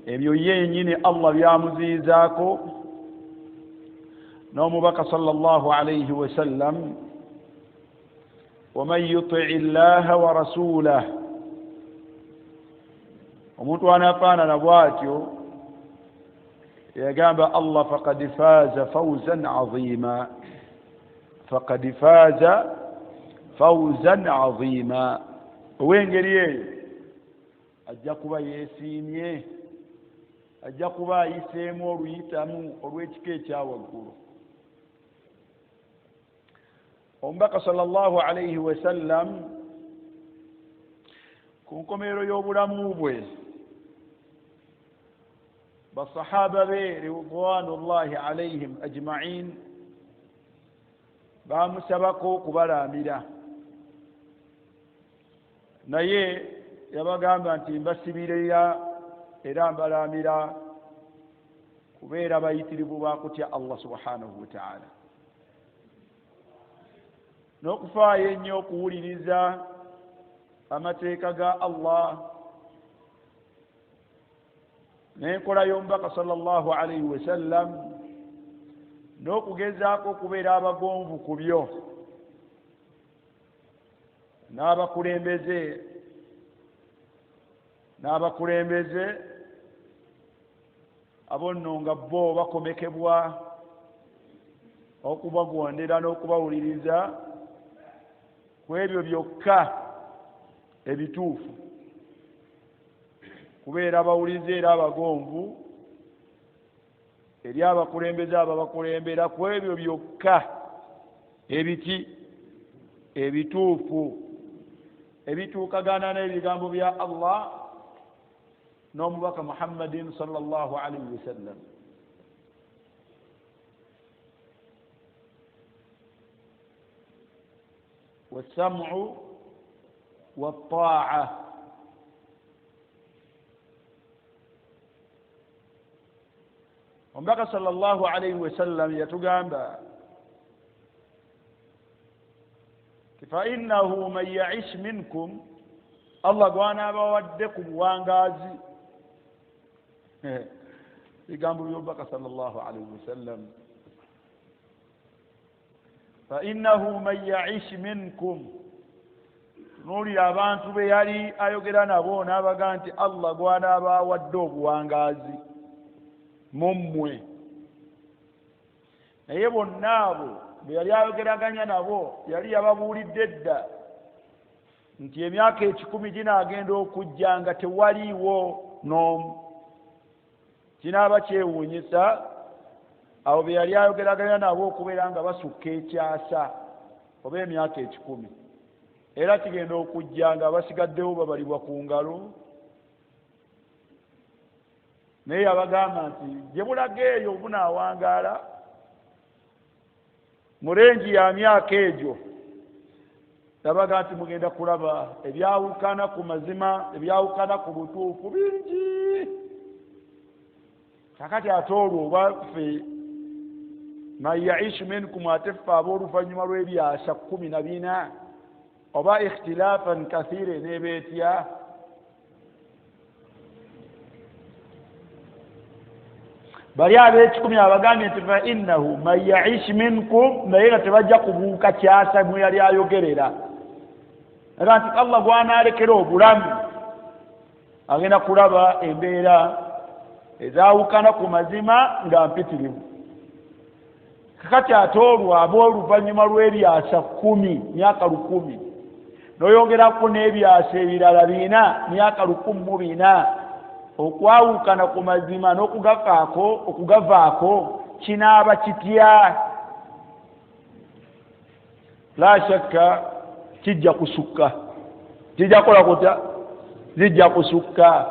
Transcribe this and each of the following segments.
Ebyo ye yennyini Allah byamuziyizaako n'omubaka sallallahu alaihi wasallam. Waman yutii llaha wa rasulah, omuntu anaafaanana bw'atyo yagamba Allah faqad faaza fawzan azima, faqad faaza fawzan azima. Ow'engeri eyo ajja kuba yeesiimye, ajja kuba ayiseemu oluyitamu olw'ekika ekyawaggulu. Omubaka sallallahu alaihi wasallam ku nkomerero y'obulamu bwe, basahaba be ridwanullahi alaihim ajmain bamusabako okubalaamira, naye yabagamba nti mbasibirira era mbalaamira kubeera bayitirivu bakutya Allah subhanahu wataala n'okufaayo ennyo okuwuliriza amateeka ga Allah n'enkola y'omubaka sallallahu alaihi wasallam n'okugezaako okubeera abagonvu ku byo n'abakulembeze abo nno nga bo bakomekebwa okubagondera n'okubawuliriza ku ebyo byokka ebituufu, kubeera abawulize era abagonvu eri abakulembeze ababakulembera ku ebyo byokka ebiki ebituufu ebituukagana n'ebigambo bya Allah n'omubaka Muhammadin sallallahu alaihi wasallam. Wassam'u wattaa'a, omubaka sallallahu alaihi wasallam yatugamba fa innahu man ya'ish minkum, Allah gw'anaabawadde ku buwangaazi. Bigambo by'omubaka sallallahu alaihi wasallam, fa innahu man ya'ish minkum, tunuulira abantu be yali ayogera nabo n'abaga nti Allah gw'anaabawadde obuwangaazi mummwe. Naye bonna abo be yali ayogeraganya nabo yali yababuulidde dda nti emyaka 100 ginaagenda okujja nga tewaliiwo n'omu. Kinaaba kyewuunyisa abo be yali ayogeraganya nabo okubeera nga basukka ekyasa oba emyaka 100, era kigenda okujja nga basigaddewo babalibwa ku ngalo. Naye yabagamba nti gye bulaga eyo bunaawangaala mu rengi ya myaka egyo, yabaga nti mugenda kulaba ebyawukana ku mazima, ebyawukana ku butuufu bingi. Kakati ate olwo obaffe man yaishu minkum, ate ffe ab'oluvannyuma lw'ebyasa 14 oba ikhtilafan kathira eneeba etya? Bali ab'ekikumi abagambye nti fa innahu man yaish minkum, naye nga tebajja kubuuka kyasa mwe yali ayogerera. Era nti Allah gw'anaalekera obulamu agenda kulaba embeera ezaawukana ku mazima nga mpitirivu. Kakati ate olwo ab'oluvannyuma lw'ebyasa 10, myaka 1000, n'oyongerako n'ebyasa ebirala 4, myaka 1400, okwawukana ku mazima n'okugavaako kinaaba kitya? La shakka kijja kusukka, kijja kukola kutya? Zijja kusukka.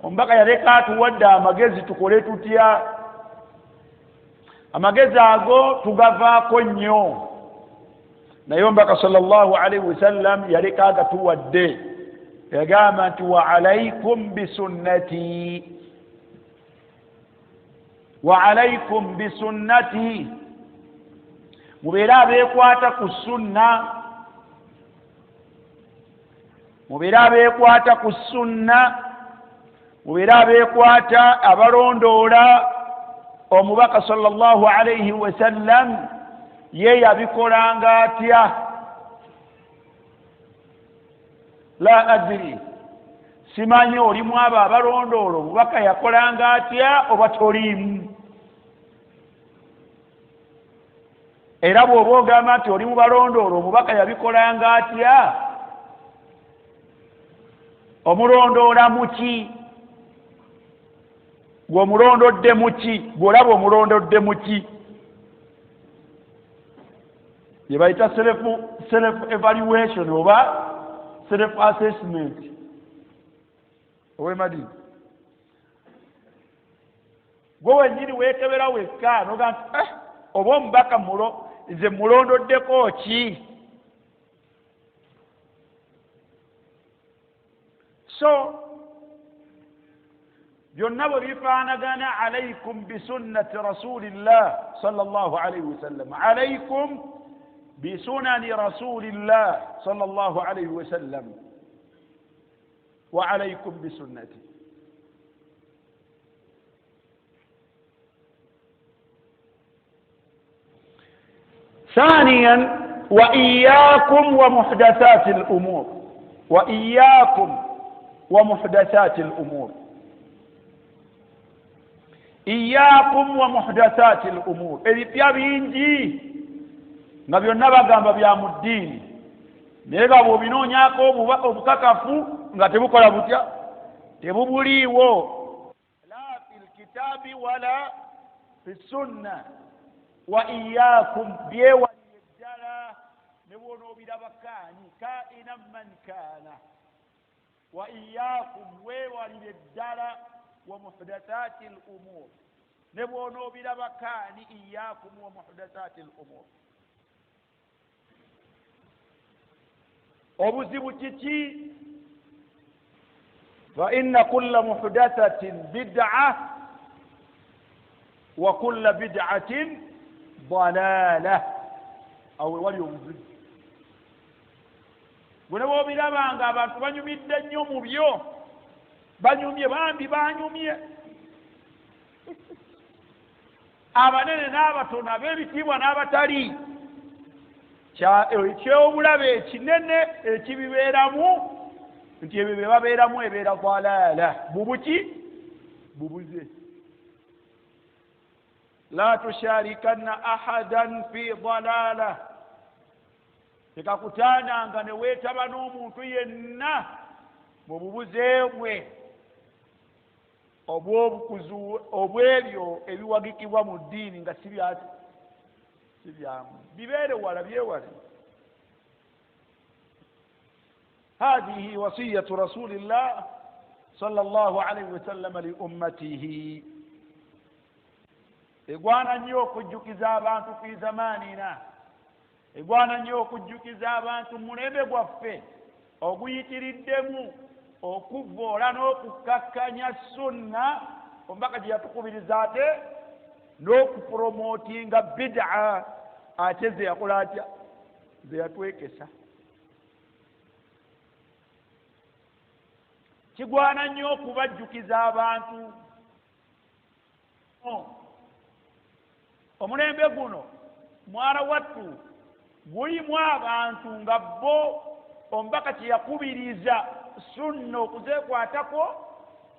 Omubaka yaleka atuwadde amagezi tukole tutya? Amagezi ago tugavaako nnyo, naye omubaka sallallahu alaihi wasallam yaleka agatuwadde. Yagamba nti wa alaikum bisunnati, wa alaikum bisunnati, mubeere abeekwata ku sunna, mubeere abeekwata ku sunna. Mubeere abeekwata abalondoola omubaka sallallahu alaihi wasallam ye yabikolanga atya. La adiri, simanyi olimu abo abalondoola omubaka yakolanga atya oba toliimu. Era bw'oba ogamba nti oli mu balondoola omubaka yabikolanga atya, omulondoola muki? Gw'omulondodde muki? Gw'olaba omulondodde muki? Ye bayita self evaluation oba self assessment. Owemadini gwe wennyini weekebera wekka noga nti oba omubaka nze mulondoddeko ki? So byonna bwe bifaanagana, alaikum bisunnati rasulillah sallallahu alaihi wasallam, alaikum bisunani rasulillah sallallahu alaihi wasallam wa alaikum bisunnati. ثانيا وإياكم ومحدثات الأمور، وإياكم ومحدثات الأمور، إياكم ومحدثات الأمور. Ebipya bingi nga byonna bagamba bya mu ddiini, naye nga bw'obinoonyaako obukakafu nga tebukola butya, tebubuliiwo, la fil kitaabi wala fi sunna. Wa iyyakum, byewalire ddala ne bw'onoobiraba kaani kaina man kaana. Wa iyyakum, weewalire ddala wa muhdathaati al-umur, ne bw'onoobiraba kaani iyyakum wa muhdathaati al-umur. Obuzibu kiki? Fa inna kulla muhdathatin bid'a wa kulla bid'atin dalala. Awo wali obuzibu bwe bw'obirabanga abantu banyumidde nnyo mu byo, banyumye bambi banyumye, abanene n'abatono, ab'ebitiibwa n'abatali. Ekyobulabe ekinene ekibibeeramu nti ebyo bye babeeramu ebeera dalala, bubuki bubuze. La tusharikanna ahadan fi dalala, tekakutananga ne weetaba n'omuntu yenna mu bubuze bwe obw'ebyo ebiwagikibwa mu ddiini nga si byamu, bibeere wala, byewale. Hadhihi wasiyatu rasulillah sallallahu alaihi wasallam li ummatihi. Egwana nnyo okujjukiza abantu fi zamanina, egwana nnyo okujjukiza abantu mu mulembe gwaffe oguyitiriddemu okuvoola n'okukkakkanya sunna omubaka gye yatukubiriza, ate n'okupromotinga bid'a ate ze yakola atya, ze yatwekesa. Kigwana nnyo okubajjukiza abantu. Omulembe guno mwana wattu gulimu abantu nga bo omubaka kye yakubiriza sunna okuzeekwatako,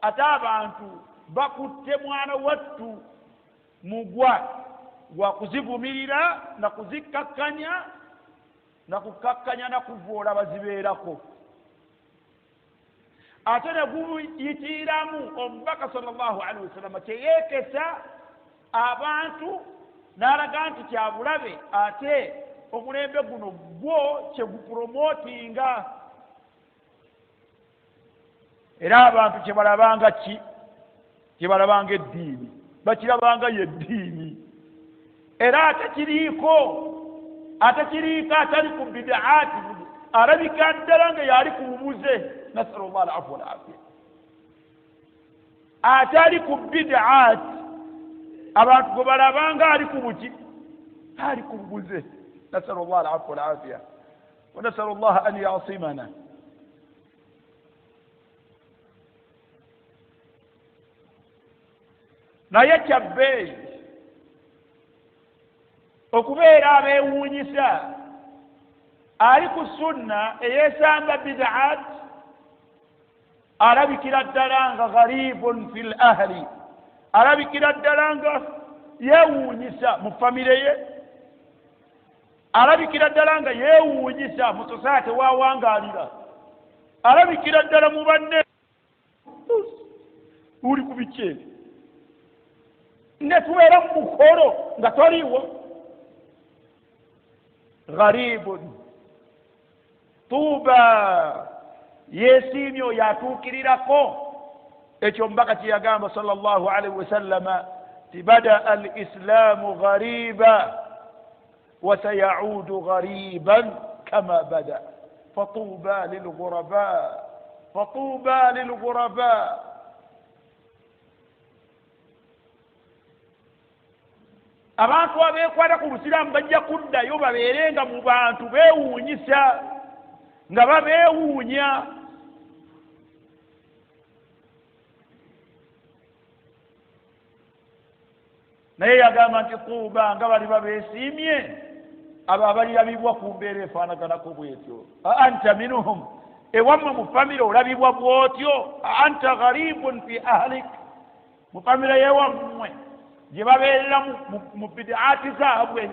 ate abantu bakutte mwana wattu mugwa gwa kuzivumirira na kuzikkakkanya na kukkakkanya na kuvoola bazibeerako. Ate ne guyitiramu omubaka sallallahu alaihi wasallam kye yeekesa abantu n'alaga nti kyabulabe, ate omulembe guno gwo kyegupromotinga. Era abantu kyebalabanga ki? Kyebalabanga eddiini, bakirabanga yeddiini. Era ate kiriiko atali ku bidaati, alabika ddala nga yali ku bubuze, nasalullah alafu walafiya. Atali ku bidaati abantu gwe balabanga ali ku buki, ali ku bubuze, nasalullah alafu walafiya wa nasalullah an yasimana. Naye kyabbeeyi okubeera abeewuunyisa ali ku sunna eyeesamba bidaat, alabikira ddala nga gharibun fi l ahli, alabikira ddala nga yeewuunyisa mu famire ye, alabikira ddala nga yeewuunyisa mu society wawangaalira, alabikira ddala mu banne uli ku biki ebyo ne tubeera mu mukolo nga toliiwo. Gharibun tuuba, yeesiimye oyo atuukirirako ekyo omubaka kye yagamba sallallahu alaihi wasallama ti badaa al islaamu ghariba wasayaudu ghariban kama bada fatuuba lilghuraba, fatuuba lilghuraba. Abantu abeekwata ku busiraamu bajja kuddayo babeere nga mu bantu beewuunyisa, nga babeewuunya. Naye yagamba nti tuuba nga bali babeesiimye abo abalirabibwa ku mbeera efaanaganako bwetyo. Anta minhum, ewammwe mu famire olabibwa bw'otyo. Anta gharibun fi ahlik, mu famire yewammwe gye babeerera mu bidaati zaabwe.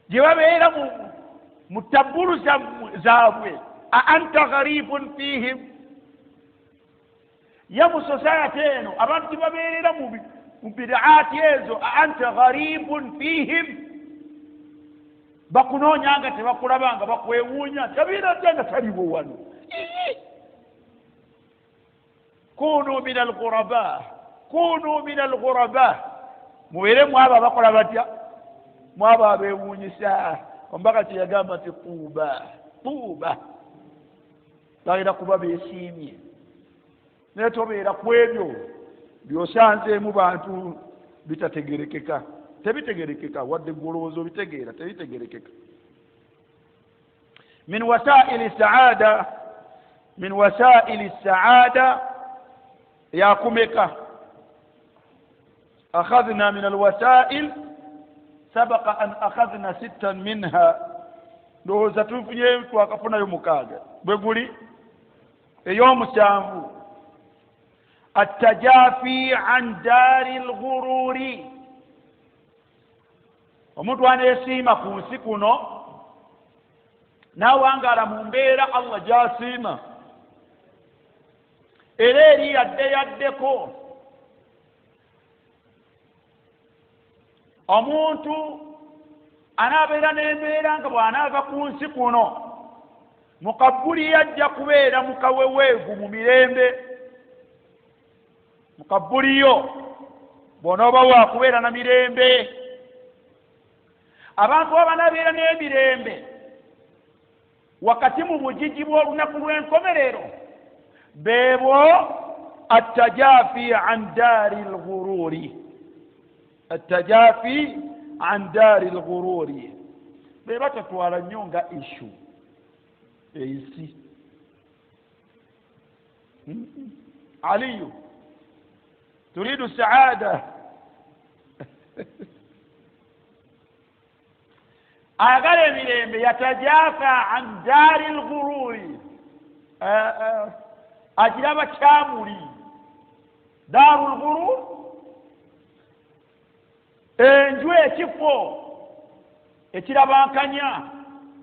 Gye babeera mu tabulu zaabwe. Anta gharibun fihim, ye mu society eno abantu gye babeerera mu bidaati ezo. Anta gharibun fihim, bakunoonya nga tebakulaba, nga bakwewuunya nti abeera atya nga taliwo wano. Kunu min alghuraba, kunu min alghuraba, mubeere mu abo abakola batya, mu abo abeewuunyisa. Omubaka kye yagamba nti tuuba, tuuba, balina kuba beesiimye. Naye tobeera ku ebyo by'osanzeemu bantu bitategerekeka, tebitegerekeka, wadde gwe olowooza obitegeera, tebitegerekeka. Min wasaili saada, min wasaili saada yakumeka akhadhna min alwasail sabaqa an akhadhna sittan minha. Ndowooza tufunye twakafunayo 6 bwe guli ey'omusanvu, attajafi an daari lghururi. Omuntu aneesiima ku nsi kuno n'awangaala mu mbeera Allah gy'asiima, era eri yadde yaddeko. Omuntu anaabeera n'embeera nga bw'anaava ku nsi kuno mu kabbuli yajja kubeera mu kaweweevu mu mirembe. Mu kabbuli yo bw'onooba waakubeera na mirembe. Abantu abanaabeera n'emirembe wakati mu bugigi bw'olunaku lw'enkomerero beebo attajafi an daari lghururi, attajafi an daari lghururi, be batatwala nnyo nga ishu ensi. Aliyu turidu saada, ayagala emirembe, yatajafa an daari lghururi, agiraba kyamuli. Daaru lghurur, enju ekifo ekirabankanya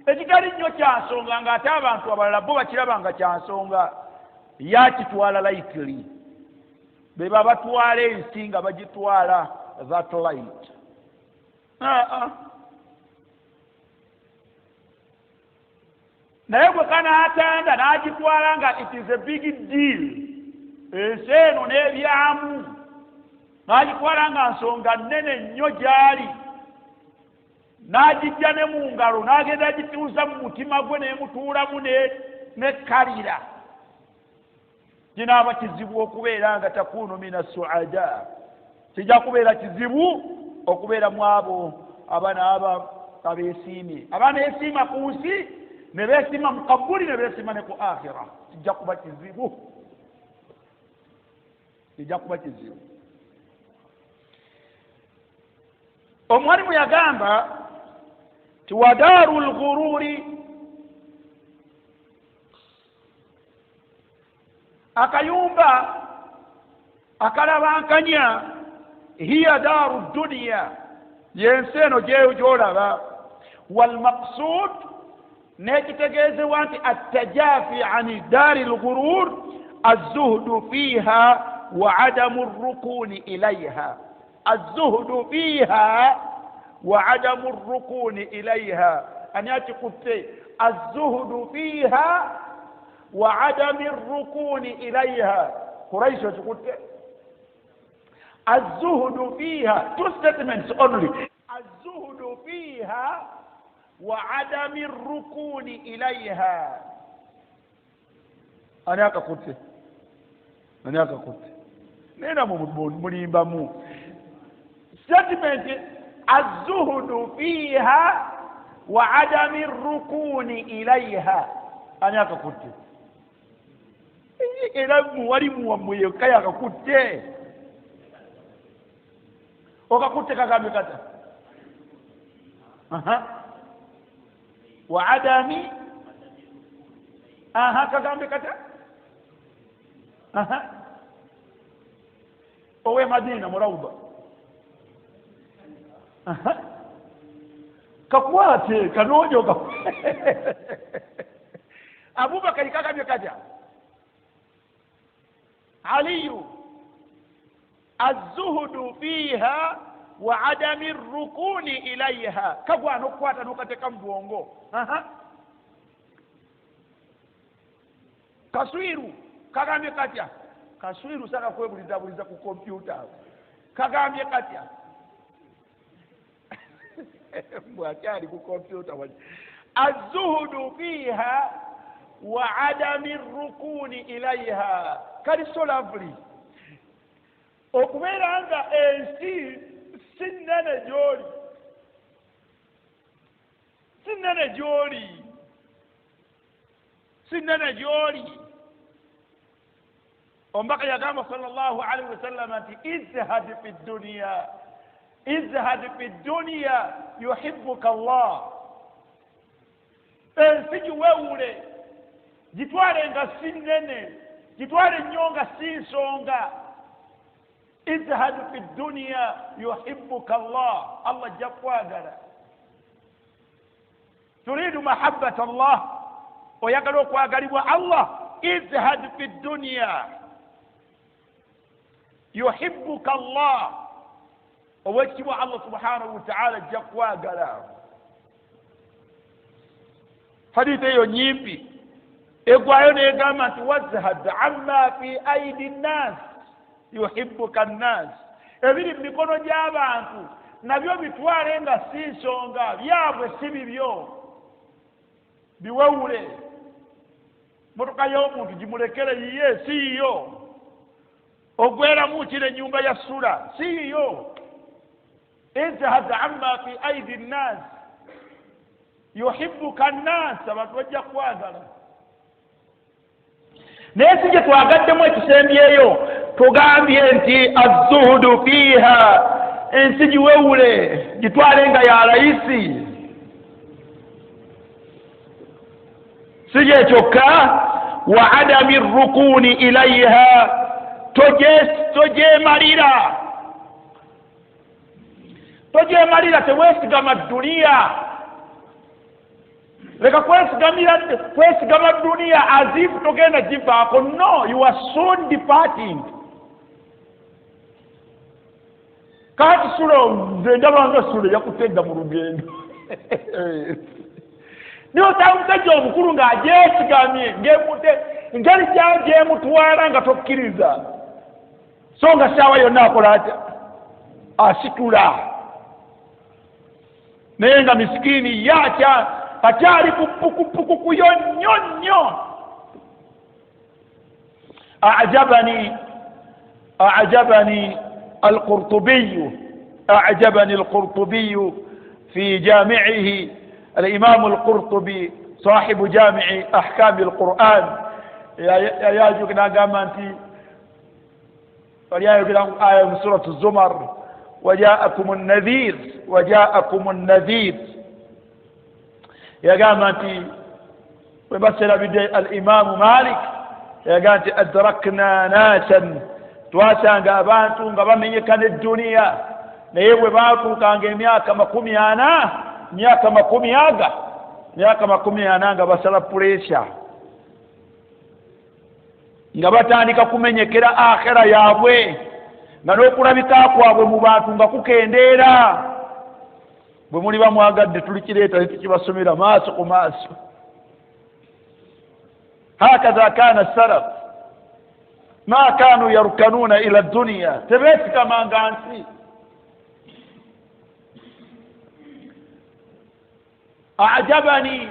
ekitali nnyo kyansonga, ng'ate abantu abalala bo bakiraba nga kyansonga, yakitwala lightly. Be babatwala ensi nga bagitwala that light. Naye gwe kanaatanda n'agitwala nga it is a big deal, ensi eno n'ebyamu n'agitwala nga nsonga nnene nnyo gy'ali, n'agijja ne mu ngalo n'agenda agituuza mu mutima gwe n'emutuulamu nekkalira. Kinaaba kizibu okubeera nga takunu mina suada, kijja kubeera kizibu okubeera mu abo abanaaba abeesiimye, abaneesiima ku nsi Ne beesima mu kabuli, ne beesima ne ku akhira. Kijja kuba kizibu, kijja kuba kizibu. Omwalimu yagamba ti wadaaru lghururi, akayumba akalabankanya, hiya daaru duniya, yensi eno gyolaba. Walmaqsud, n'ekitegeezebwa nti attajafi ani daari lghurur azzuhdu fiiha wa adamu rukuni ilaiha. Azzuhdu fiiha wa adamu rukuni ilaiha. Ani akikutte? Azzuhdu fiiha wa adami rukuni ilaiha. Quraish okikutte? Azzuhdu fiiha, two statements only. Azzuhdu fiiha wa adami rukuni ilaiha. Ani akakutte? Ani akakutte? Nena mulimbamu statement. Azzuhdu fiiha wa adami rukuni ilaiha. Ani akakutte? Era muwalimu wammwe yekka yakakutte. Okakutte kagambye kata wa adami kagambye kata owe Madina murauba kakwate kanonyo Abubakari kagambye kata Aliyu azzuhudu fiha wa adami rukuni ilaiha. Kagwana okukwata n'okateeka mu bwongo. Kaswiru kagambye katya? Kaswiru saka kwebulizabuliza ku kompyuta. Kagambye katya? Mbwakyali ku kompyuta. Azzuhudu fiha wa adami rukuni ilaiha. Kali so lovely okubeera nga ensi si nnene gy'oli, si nnene gy'oli, si nnene gy'oli. Omubaka yagamba sallallahu alaihi wasallam nti izhad fi dunya, izhad fi dunya yuhibbuka Allah. Ensi giwewule, gitwale nga si nnene, gitwale nnyo nga si nsonga. Izhad fi dunya yuhibbuka Allah. Allah ajja kwagala. Turidu mahabbata Allah, oyagala okwagalibwa Allah. Izhad fi dunya yuhibbuka Allah. Owekitiibwa Allah subhanahu wa ta'ala ajja kwagala. Hadithi eyo nyimpi egwayo negamba nti wazhad amma fi aidi nnas yuhibbuka nnas. Ebiri mu mikono gy'abantu nabyo bitwale nga si nsonga, byabwe si bibyo, biwewule. Motoka y'omuntu gimulekere yiye, si yiyo. Ogweramu kira ennyumba ya sula, si yiyo. Izhad amma fi aidi nnas yuhibbuka nnas. Abantu bajja kwagala. Naye si gye twagaddemu ekisembyeyo, tugambye nti azzuhudu fiiha, ensi giwewule, gitwale nga ya layisi. Si gye kyokka, wa adami rukuni ilaiha, tojemalira, tojemalira, teweesigama duniya. Leka kwesigama duniya as if togenda givaako. No, you are soon departing. Kati sulo nze ndabanga sulo yakutedda mu lugendo. Niyo osanga omusajja omukulu ng'agyesigamye ngeri gyemutwala nga tokkiriza, so nga ssaawa yonna akola atya? Asitula. Naye nga misikiini ye akyali ku pukupuku yo nnyo nnyo. Ajabani القرطبي، أعجبني القرطبي في جامعه، الإمام القرطبي Sahibu jamii ahkami lquran yayajuka nagamba nti wali ayogera aya mu Suratu Zumar, wajaakum nadhir, wajaakum nadhir. Yagamba nti webaserabidde Alimamu Malik, yagamba nti adrakna nasan, twasanga abantu nga bamenyekana edduniya, naye bwe batuukanga emyaka 40, myaka 40, myaka 40 nga basala puresha, nga batandika kumenyekera akhera yaabwe, nga n'okulabika kwabwe mu bantu nga kukendeera. Bwe muli bamwagadde tulikireeta tukibasomera maaso ku maaso. Hakadha kana salaf ma kanu yarkanuna ila dunia, tebeesigamanga nsi. Ajabani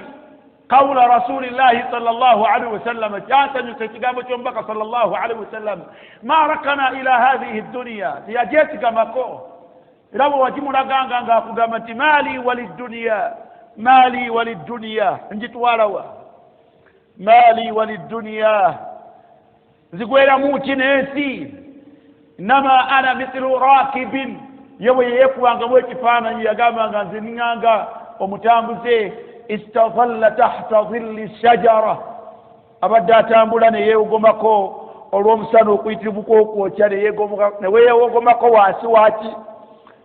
qawla rasulillahi sallallahu alaihi wasallam, kyansanyusa ekigambo ky'omubaka sallallahu alaihi wasallam, ma rakana ila hadhihi dunia, teyagyesigamako. Era bwe wagimulaganga ng'akugamba nti maali waliduniya, maali waliduniya, njitwalawa, maali waliduniya, nzigweramu ki n'ensi, nama ana mithlu rakibin. Ye bwe yeekubangamu ekifaananyi yagambanga nze ninganga omutambuze, istadalla tahta dhilli shajara, abadde atambula ne yeewogomako olw'omusana okuyitirivu kw'okwokya, ne weewogomako wansi waki,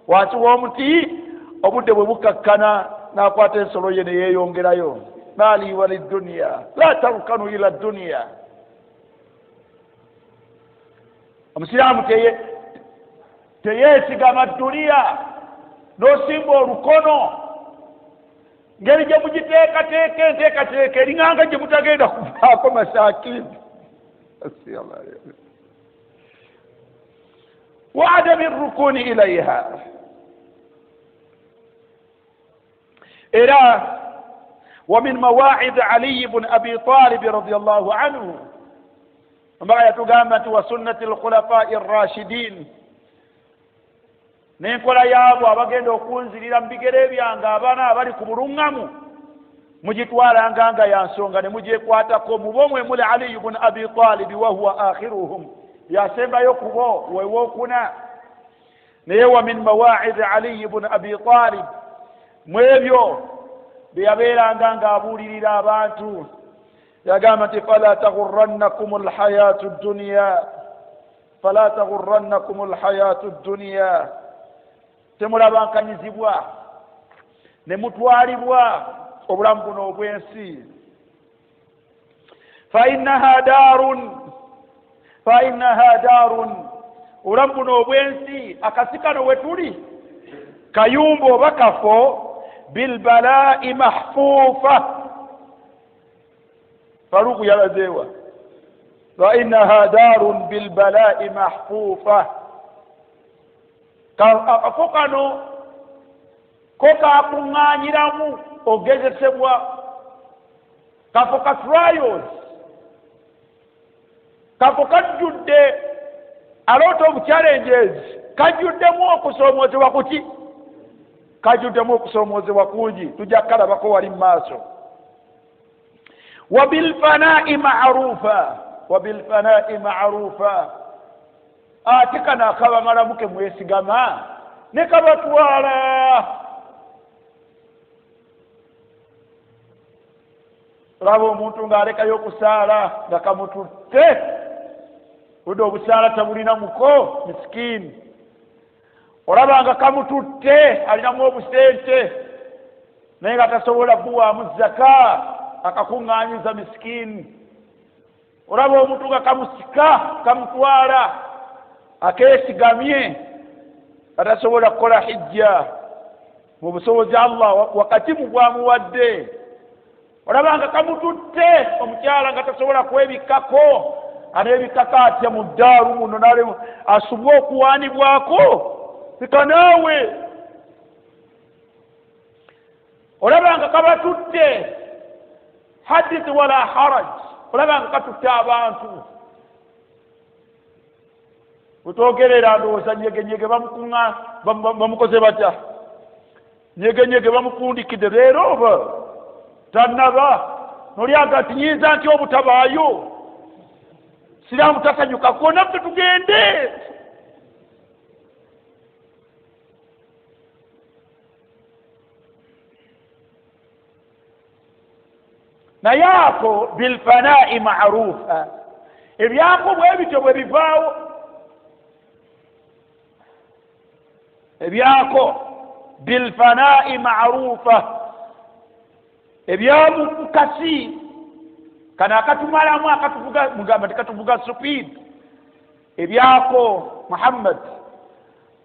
wansi w'omuti. Obudde bwe bukakkana n'akwata ensolo ye ne yeeyongerayo. Maali waliduniya la tarukanu ila duniya. Omusiraamu teyeesigama duniya n'osimba olukono ngeri gye mugiteekateeka enteekateeka eringanga gye mutagenda kuvaako masakini. Wa adami rukuni ilaiha. Era wa min mawaidhi Ali ibn Abi Talib radiyallahu anhu, ambaye yatugamba nti wa sunnati alkhulafai rashidin, n'enkola yaabwe abagenda okunzirira mu bigere byange abaana abali ku bulungamu mugitwalanga nga ya nsonga ne mugyekwatako. Mubo mwe muli Ali ibn Abi Talib wa huwa akhiruhum, yasembayo kubo wewookuna. Naye wa min mawaidhi Ali ibn Abi Talib, mwebyo bye yabeeranga ng'abuulirira abantu, yagamba nti fala taghurrannakum alhayatu dduniya, fala taghurrannakum alhayatu dduniya, temulabankanyizibwa ne mutwalibwa obulamu buno obw'ensi. Fa innaha daarun, fa innaha daarun, obulamu buno obw'ensi akasi kano we tuli kayumba oba kafo, bilbalai mahfufa. Faruku yalazewa fa innaha daarun bilbalai mahfufa, akafo kano ko kakuŋŋaanyiramu ogezesebwa, kafo ka trials, kafo kajjudde a lot of challenges, kajjuddemu okusoomoozebwa kuki, kajjuddemu okusoomoozebwa kungi, tujja kukalabako wali mu maaso. Wa bilfanai marufa, wa bilfanai marufa, ate kano akabamalamu ke mwesigama ne kabatwala. Olaba omuntu ng'alekayo okusaala nga kamututte, budde obusaala tabulina muko misikini. Olaba nga kamututte alinamu obusente naye nga tasobola kuwaamu zaka, akakuŋŋaanyiza misikini. Olaba omuntu nga kamusika kamutwala akeesigamye atasobola kukola hijja mu busobozi Allah wakati mu bwamuwadde. Olaba nga kamututte omukyala nga tasobola kwebikkako, aneebikkako atya mu ddaalu muno asubwa okuwaanibwako sikanaawe. Olaba nga kabatutte hadith wala haraj, olaba nga katutte abantu. Bwetwogerera ndowooza nyegenyege bamukuŋŋa bamukoze batya, nyegenyege bamufundikidde leero oba tannaba. Nolyaga nti nyinza nti obutabaayo siraamu tasanyukako naffe tugende. Naye ako bilfanai marufa, ebyako bwe bityo bwe bivaawo. Ebyako bilfanai marufa, ebyamukasi kano akatumalamu akatuvuga mugamba nti katuvuga speed. Ebyako Muhammad,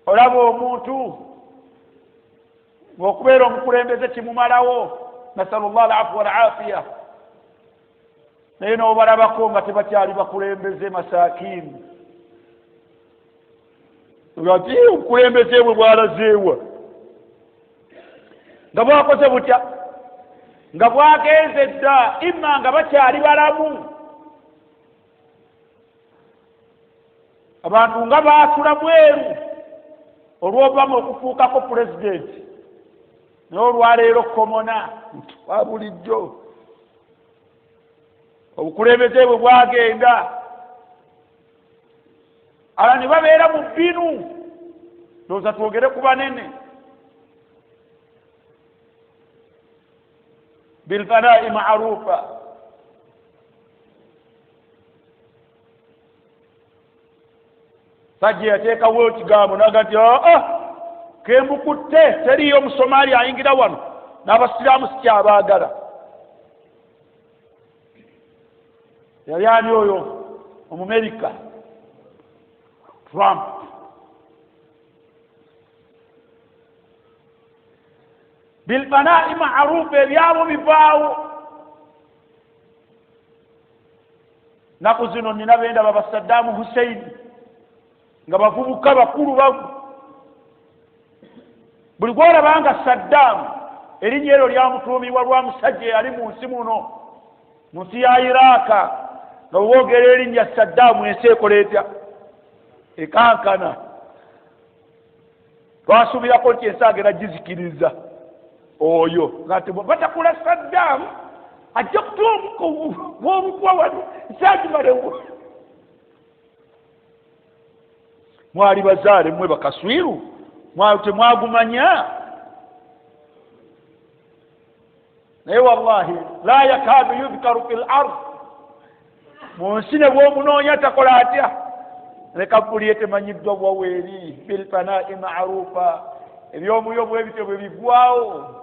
olaba omuntu ng'okubeera omukulembeze kimumalawo, nasalullah alafu walafiya. Naye n'obalabako nga tebakyali bakulembeze, masakini ati obukulembeze bwe bwalazeewa, nga bwakoze butya, nga bwagenze dda, imma nga bakyali balamu. Abantu nga baasula bweru olw'Obama okufuukako pulezidenti, naye olwaleero komona wa bulijjo obukulembeze bwe bwagenda. Ala ne babeera mu bbinu, ndowooza twogere ku banene. Bilfanai marufa, sajja yateekawo ekigambo naga nti aa kembukutte, teriyo omusomaali ayingira wano n'abasiraamu sikyabaagala. Yali ani oyo Omumerika? Trump. Bilfanai marufa, ebyabo bivaawo. Naku zino nina bendaba ba Saddam Hussein nga bavubuka bakulu bagu. Buli gwolabanga Saddam, erinnya eryo lyamutuumibwa lwa musajja eyali mu nsi muno, mu nsi ya Iraka, nga bwe boogera erinnya Saddam ensi ekola etya? Ekankana. Twasuubirako nti ensi agenda gizikiriza oyo, nga batakula Saddam ajja kutuwa obutwa wano nsi agimalewo. Mwali bazaale mmwe bakaswiru, temwagumanya. Naye wallahi la yakadu yudhkaru fil ard, mu nsi ne bw'omunoonya takola atya? Leka buli etemanyiddwa bwaweeri. Bilfanai marufa, ebyomuyo bwe bityo bwe bigwawo.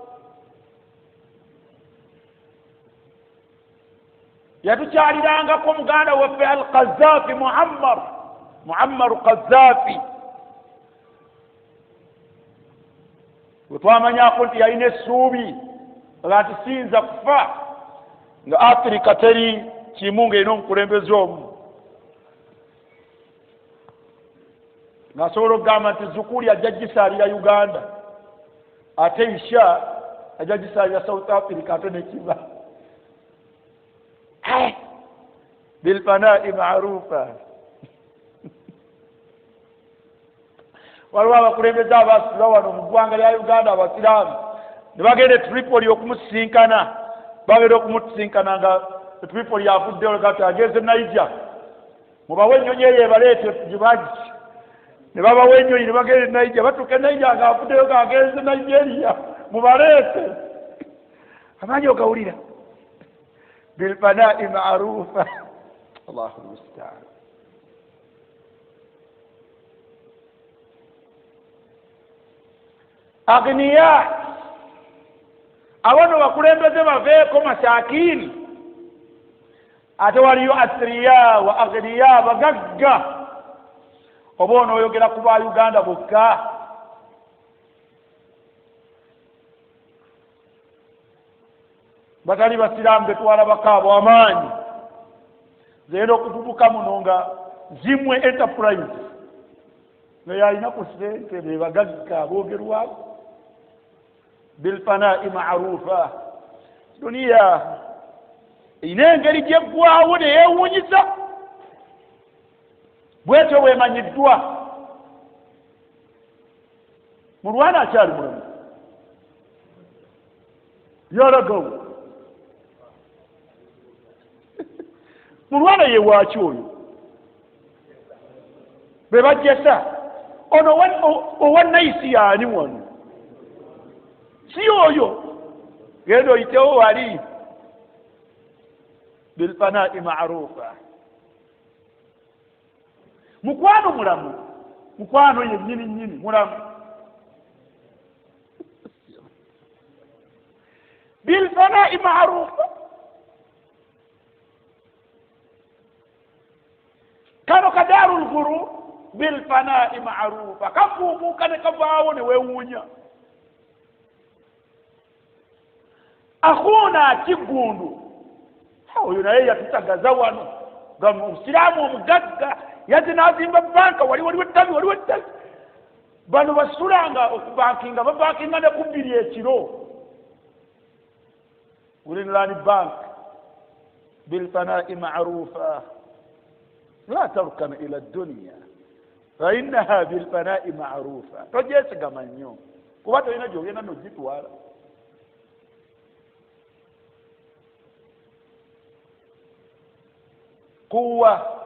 Yatukyalirangako muganda waffe Al-Qazzafi, Muammar Qazzafi, bwe twamanyako nti yalina essuubi nga nti siyinza kufa nga Afirika teri kimu ng'erina omukulembeze omu, ng'asobola okugamba nti Zukuli ajja gisaalira Uganda, ate Isha ajja gisaalira South Africa, ate nekiba bilfanai marufa. Waliwo abakulembeze abasula wano mu ggwanga lya Uganda abasiraamu ne bagenda e Tripoli okumusisinkana, bagenda okumusisinkana nga Tripoli avuddeyo gati agenze Niger, mubawe ennyonyi eyo ebaleete gye bagi. Ne babawa ennyonyi ne bagenda e Niger, batuuka e Niger nga avuddeyo ng'agenze Nigeria, mubaleete. Amaanyi ogawulira bilfanai marufa. Allahu lmustaan. Agniya, abano bakulembeze baveeko masakini, ate waliyo athriya wa agniya, bagagga. Oba onooyogera ku ba Uganda bokka? Batali basiraamu betwalabako abo amaanyi. Zenda okuvubuka muno nga Zimwe Enterprise nga yalina ku ssente, be bagagga boogerwako. Bilfanai marufa, duniya erina engeri gyeggwawo neyeewuunyisa, bwetyo bwemanyiddwa. Mulwana akyali mulamu yalagawo. Mulwana ye waaki oyo be bajjesa ono owa naisi yaani wano si oyo genda oyitewo wali bilfanai marufa. Mukwano mulamu, mukwano yennyini nnyini mulamu bilfanai marufa. Kano kadaru lghurur bilfanai marufa, kafuumuka ne kavaawo ne weewuunya. Akhuna Kiggundu oyo naye yatutagaza wano nga musiraamu omugagga yazze n'azimba banka, wali waliwo ettabi, waliwo ettabi. Bano basulanga okubankinga, babankinga ne ku 2 ekiro. Greenland Bank bilfanai marufa la tarkan ila dunya fa innaha bilfanai marufa. Tojesigama nnyo kuba tolina gy'ogenda n'ogitwala. Quwa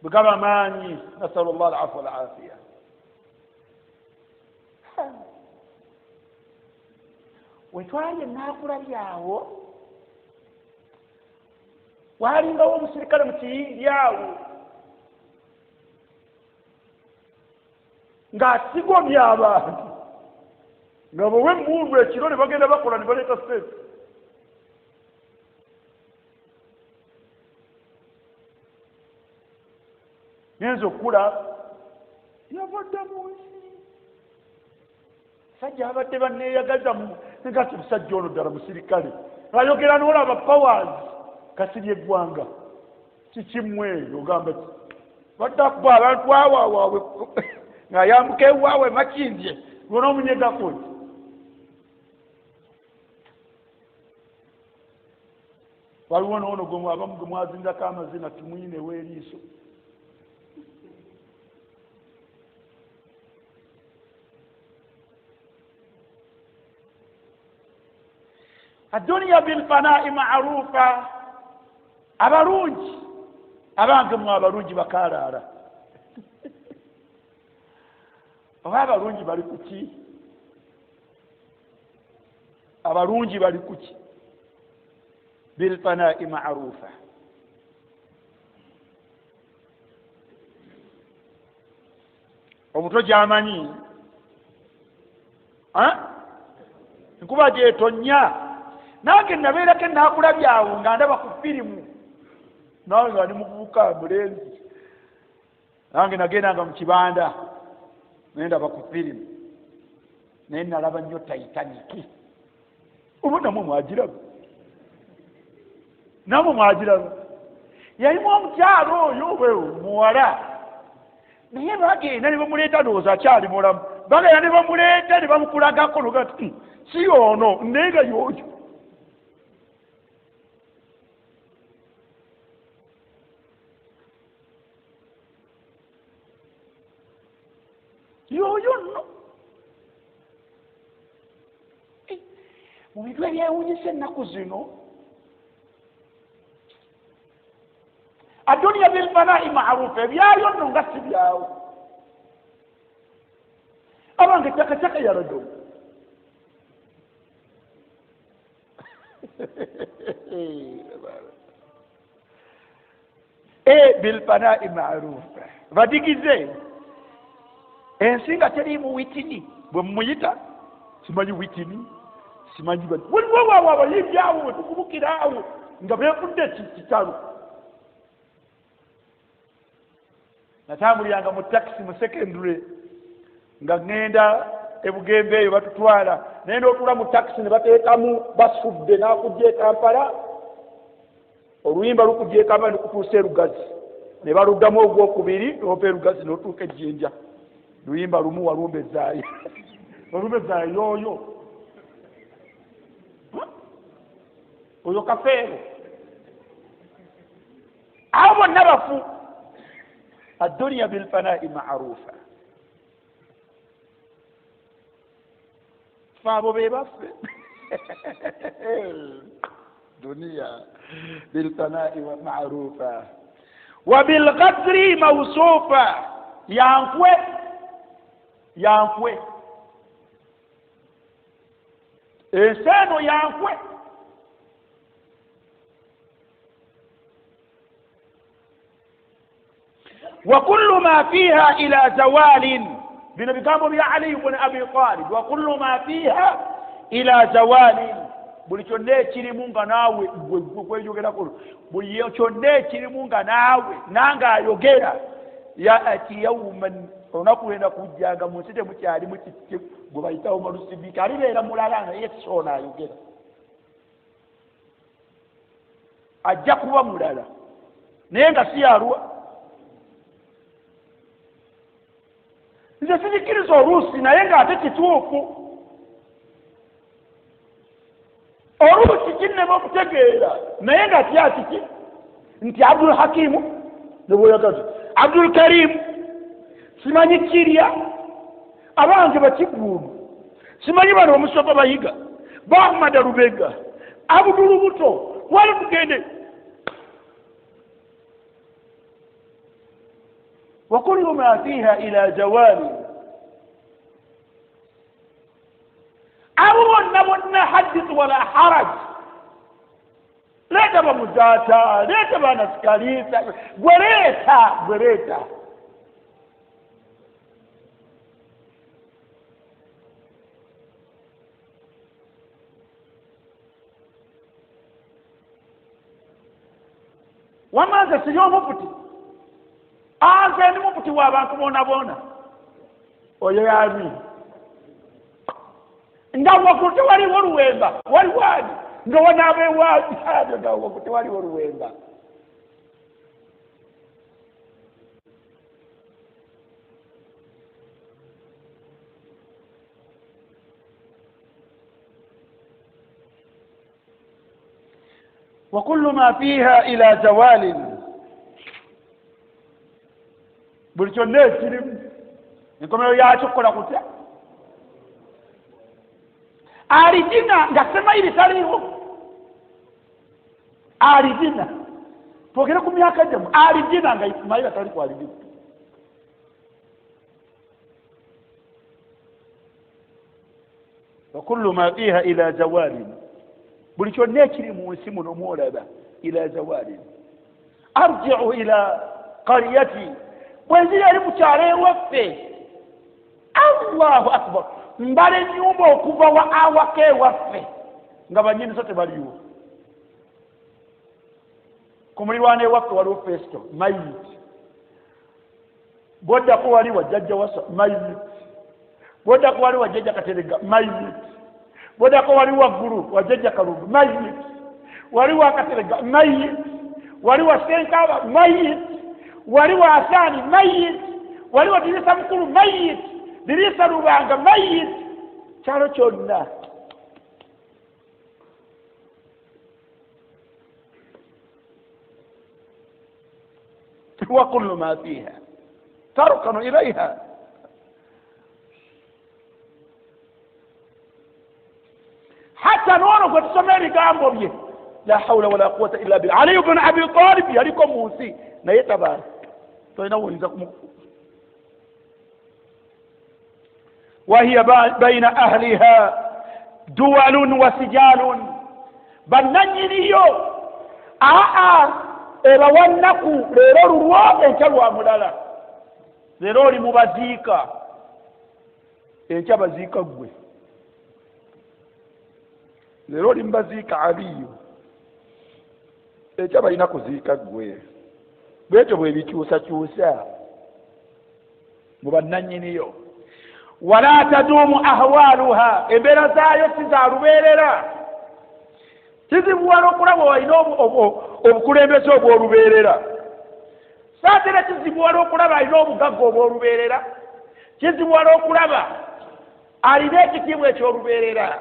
bwegaba maanyi, nasalu llah alafu walafiya. Wetwali enaakulabyawo walingawo omusirikale mu kiyindi awo ng'asigomya abantu nga bawe emmundu ekiro ne bagenda bakola ne baleeta sente. Ngenza okula yavadde mu nsi, sajja abadde banneeyagaza ngati musajja ono ddala musirikale ayogera n'olaba powers kasirye eggwanga kikimwe ogamba ki badde akuba abantu awo ng'ayambuka ewaabwe Makindye lwona omunyegako ki. Waliwo n'ono abamu gwe mwazinzako amazina Tumwine w'eriiso. Adduniya bilfanai marufa. Abalungi abange mwe abalungi bakalaala oba abalungi bali kuki? Abalungi bali kuki? Bilfanai marufa. Omuto gy'amanyi nkuba gyetonya. Nange nabeerako enaakulabyawo nga ndaba ku firimu, nange nga ndi muvubuka mulenzi, nange nagendanga mu kibanda naye ndaba ku firimu, naye nalaba nnyo Titanic. Oba namwe mwagiraba, namwe mwagiraba. Yalimu omukyalo oyo bwe muwala, naye bagenda ne bamuleeta, ndowooza akyali mulamu, bagenda ne bamuleeta ne bamukulagako noga nti si ono naye nga y'oyo. Yoyo nno mu bintu ebyewuunyisa ennaku zino, adduniya bilfanai marufa, ebyayo nno nga si byawo. Abange kyakakyaka yalagawo bilfanai marufa. Badigize ensi nga teriimu witini, bwe mumuyita simanyi witini, simanyi waliwo awo abayimbi awo wetukubukira awo nga beefudde kitalo. Natambuliranga mu takisi mu secondary nga ŋŋenda ebugembe eyo batutwala, naye n'otuula mu takisi ne bateekamu basudde n'akujja e Kampala, oluyimba lukujja e Kampala ne kutuusa e Lugazi, ne baluddamu ogwokubiri n'ova e Lugazi n'otuuka e Jjinja. Luyimba lumu walumbe zaayo walumbe zaayo yoyo oyo kafeero. Abo bonna bafu. Adduniya bilfanai marufa. Fe abo be baffe. Duniya bilfanai marufa wa bilghadri mausufa, yankwe yankwe ensi eno yankwe. Wa kullu ma fiha ila zawalin, bino bigambo bya Ali ibn Abi Talib. Wa kullu ma fiha ila zawalin, buli kyonna ekirimu nga naawe gweyogerako, buli kyonna ekirimu nga naawe nange ayogera, yaati yauman, olunaku lwenda kujjanga mu nsi temukyalimu kiki gwe bayitawo malusibika, alibeera mulala naye soona ayogera, ajja kuba mulala naye nga si yalwa. Nze sibikiriza oluusi naye ng'ate kituufu. Oluusi kinnema okutegeera naye nga kyakiki nti Abdul Hakimu nebweyagazi Abdul Karimu simanyi kirya abange bakiguulu simanyi bano omusofa bayiga Bahmada Lubega Abdul Lubuto wali tugende. Wa kullu ma fiha ila zawali, abo bonna bonna hadith wala haraj, leeta bamuzaata, leeta banasikalisa, gwe leeta gwe leeta. Wamma nze siri omufuti, anze ndi mufuti w'abantu boona boona. Oyo yani nga waggulu tewaliwo luwemba, waliwo ani nga wanaaba ewaani nga waggulu tewaliwo luwemba. Wa kullu ma fiha ila zawalin, buli kyonna ekirimu enkomerero yakyo kukola kutya? Alijina nga semayiri taliiwo, alijina twogere ku myaka gyammwe, alijina nga Ismaila tali ku alijina. Wa kullu ma fiha ila zawalin, buli kyonna ekiri mu nsi muno mwolaba ila zawalin. Arjiu ila qaryati, bwenzira eri mu kyalo ewaffe. Allahu akbar, mbala ennyumba okuva wa awaka ewaffe nga bannyiniso tebaliwo. Ku mulirwano ewaffe waliwo Festo mayit, bwoddako wali wajjajja wasa mayit, bwoddako wali wajjajja Katerega mayit, bwoddako wali waggulu wajjajja Kalungu mayit, wali wa Katerega mayit, wali wa Senkaba mayit, wali wa Asani mayit, wali wa Dirisa Mukulu mayit, Dirisa Lubanga mayit, kyalo kyonna. Wa kullu ma fiha tarkanu ilaiha, hatta noono gwe tusoma ebigambo bye la hawla wala quwwata illa billah. Ali ibn Abi Talib yaliko mu nsi naye tabaala tolina woyinza kumu. Wahiya baina ahliha duwalun wa sijalun, bannannyiniyo aa ebawa nnaku leero lulwo enkya lwa mulala, leero oli mubaziika enkya baziika ggwe, leero oli mubaziika Aliyu enkya balina kuziika ggwe. Bwetyo bwe bikyusakyusa mu bannannyiniyo. Wala taduumu ahwaluha, embeera zaayo si za lubeerera. Kizibuwala okulaba olina obukulembeze obw'olubeerera, saatera kizibuwala okulaba alina obugagga obw'olubeerera, kizibuwala okulaba alina ekitiibwa eky'olubeerera.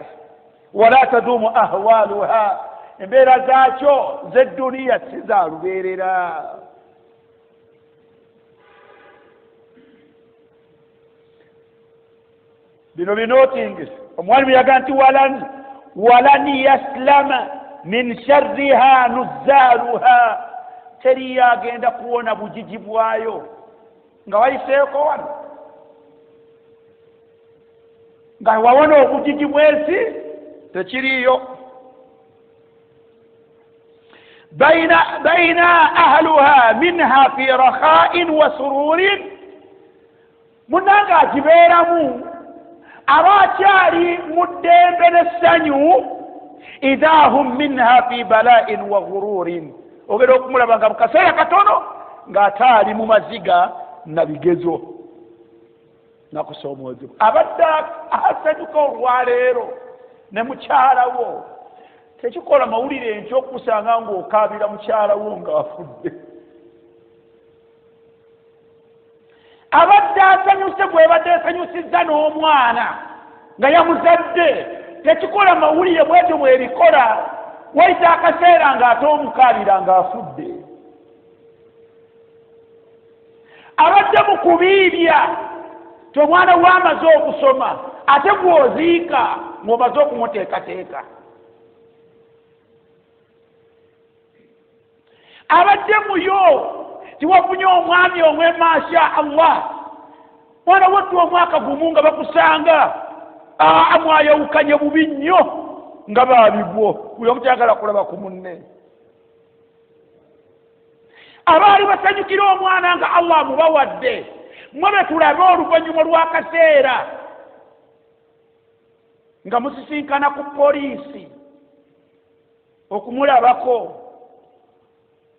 Wala taduumu ahwaluha, embeera zaakyo z'edduniya si za lubeerera. Bino binootingi omwalimu yaga nti walani yaslama Min sharriha nuzaaluha, teriyo agenda kuwona bugigi bwayo. Nga wayiseeko wano nga wawona obugigi bw'ensi, tekiriiyo. Baina ahluha minha fi rakhain wa sururin, munnange agibeeramu aba akyali mu ddembe n'essanyu. Idha hum minha fi bala'in wa ghururin, ogenda okumulaba nga mu kaseera katono ng'ate ali mu maziga na bigezo nakusoomoozebwa. Abadde asanyuka olwaleero ne mukyala wo, tekikola mawulire nti okusanga ng'okaabira mukyala wo ng'afudde. Abadde asanyuse gwebadde esanyusizza n'omwana nga yamuzadde, tekikola mawulire bwetyo bwebikola. Wayita akaseera ng'ate omukaabira ng'afudde. Abadde mu kubiibya ti omwana we amaze okusoma, ate gw'oziika ng'omaze okumuteekateeka. Abadde muyo tiwafunye omwami omwe, masha Allah, mwana wattu omwaka gumu nga bakusanga mwayawukanye bubi nnyo nga baabigwo, buli omu tayagala kulaba ku munne. Abaali basanyukira omwana nga Allah amubawadde, mwe be tulabe oluvannyuma lw'akaseera nga musisinkana ku poliisi okumulabako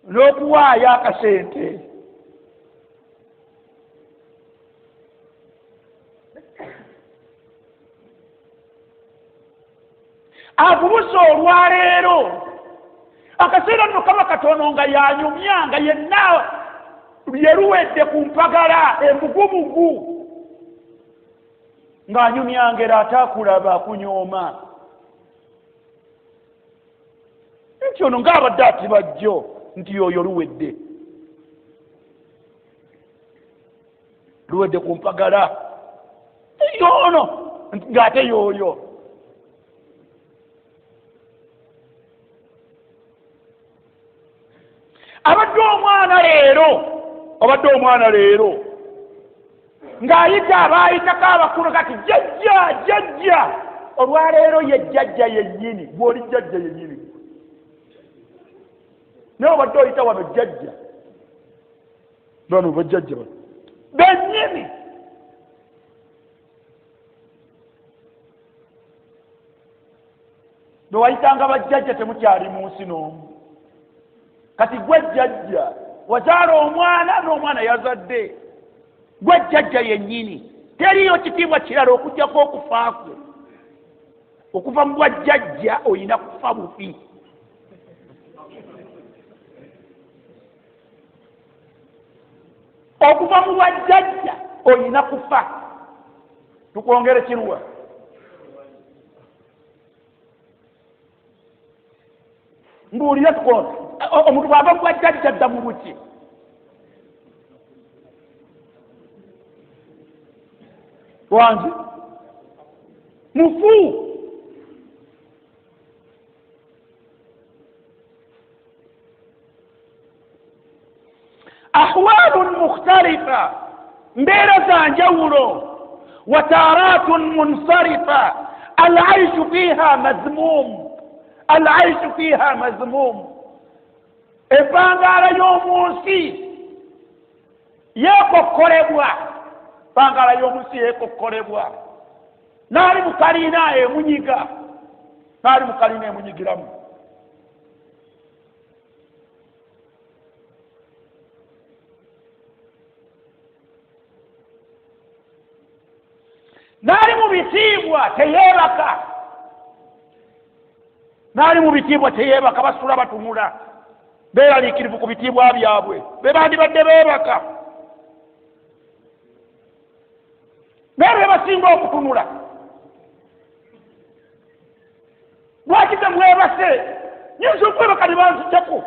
n'okuwaayo akasente. Avubuse olwaleero akaseera nno kaba katono nga yanyumya nga yenna yeruwedde ku mpagala embugubugu, ng'anyumyangera ate akulaba akunyooma nti ono ng'abadde atibajjo nti yoyo luwedde luwedde ku mpagala yono ng'ate yoyo. Abadde omwana leero, obadde omwana leero ng'ayita abaayitako abakulu kati jjajja jjajja, olwaleero ye jjajja yennyini, gw'oli jjajja yennyini, naye obadde oyita wano jjajja, bano bajjajja bano bennyini. Bwe wayitanga bajjajja temukyali mu nsi n'omu. Kati gwe jjajja wazaala omwana n'omwana yazadde, gwe jjajja yennyini, teriyo kitiibwa kirala okuggyako okufaakwo. Okuva mu bwajjajja oyina kufa bufi. Okuva mu bwajjajja oyina kufa. Tukwongere kiruwa? Mbuulira omuntu bw'ava mu bwajjajja dda mu buki? Wangi mufu. Ahwalun mukhtalifa, mbeera za njawulo. Wataratun munsarifa, alaishu fiha mazmum, alaishu fiha mazmum. Empangaala y'omu nsi yeekokkolebwa, empangaala y'omu nsi yeekokkolebwa. N'ali mu kalina emunyiga, n'ali mu kalina emunyigiramu. N'ali mu bitiibwa teyeebaka, n'ali mu bitiibwa teyeebaka, basula batunula beeraliikirivu ku bitiibwa byabwe, be bandibadde beebaka naye be basinga okutunula. Lwaki temwebase? Nyinza okwebaka ne banzijjako.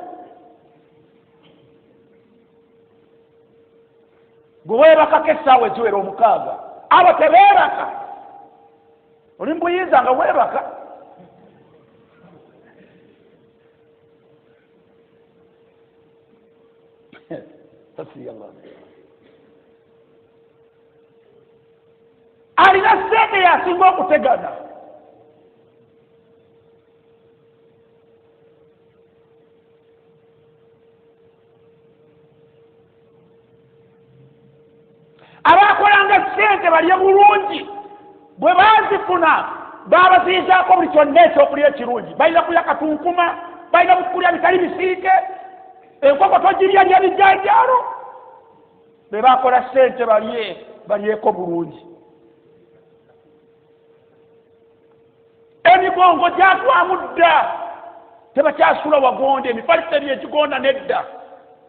Gwe weebakako essaawa eziwera 6, abo tebeebaka. Oli mu buyinza nga weebaka. Hasbi Allah. Alina sente yasinga okutegana. Abakolanga sente balye bulungi, bwe bazifuna babaziizaako buli kyonna ekyokulya ekirungi. Balina kulya katunkuma, balina kulya bitali bisiike, enkoko togirya, lya bijanjaalo. Be bakola sente balye, balyeko bulungi. Emigongo gyatwamu dda, tebakyasula wagonda. Emifaliso eri egigonda nedda,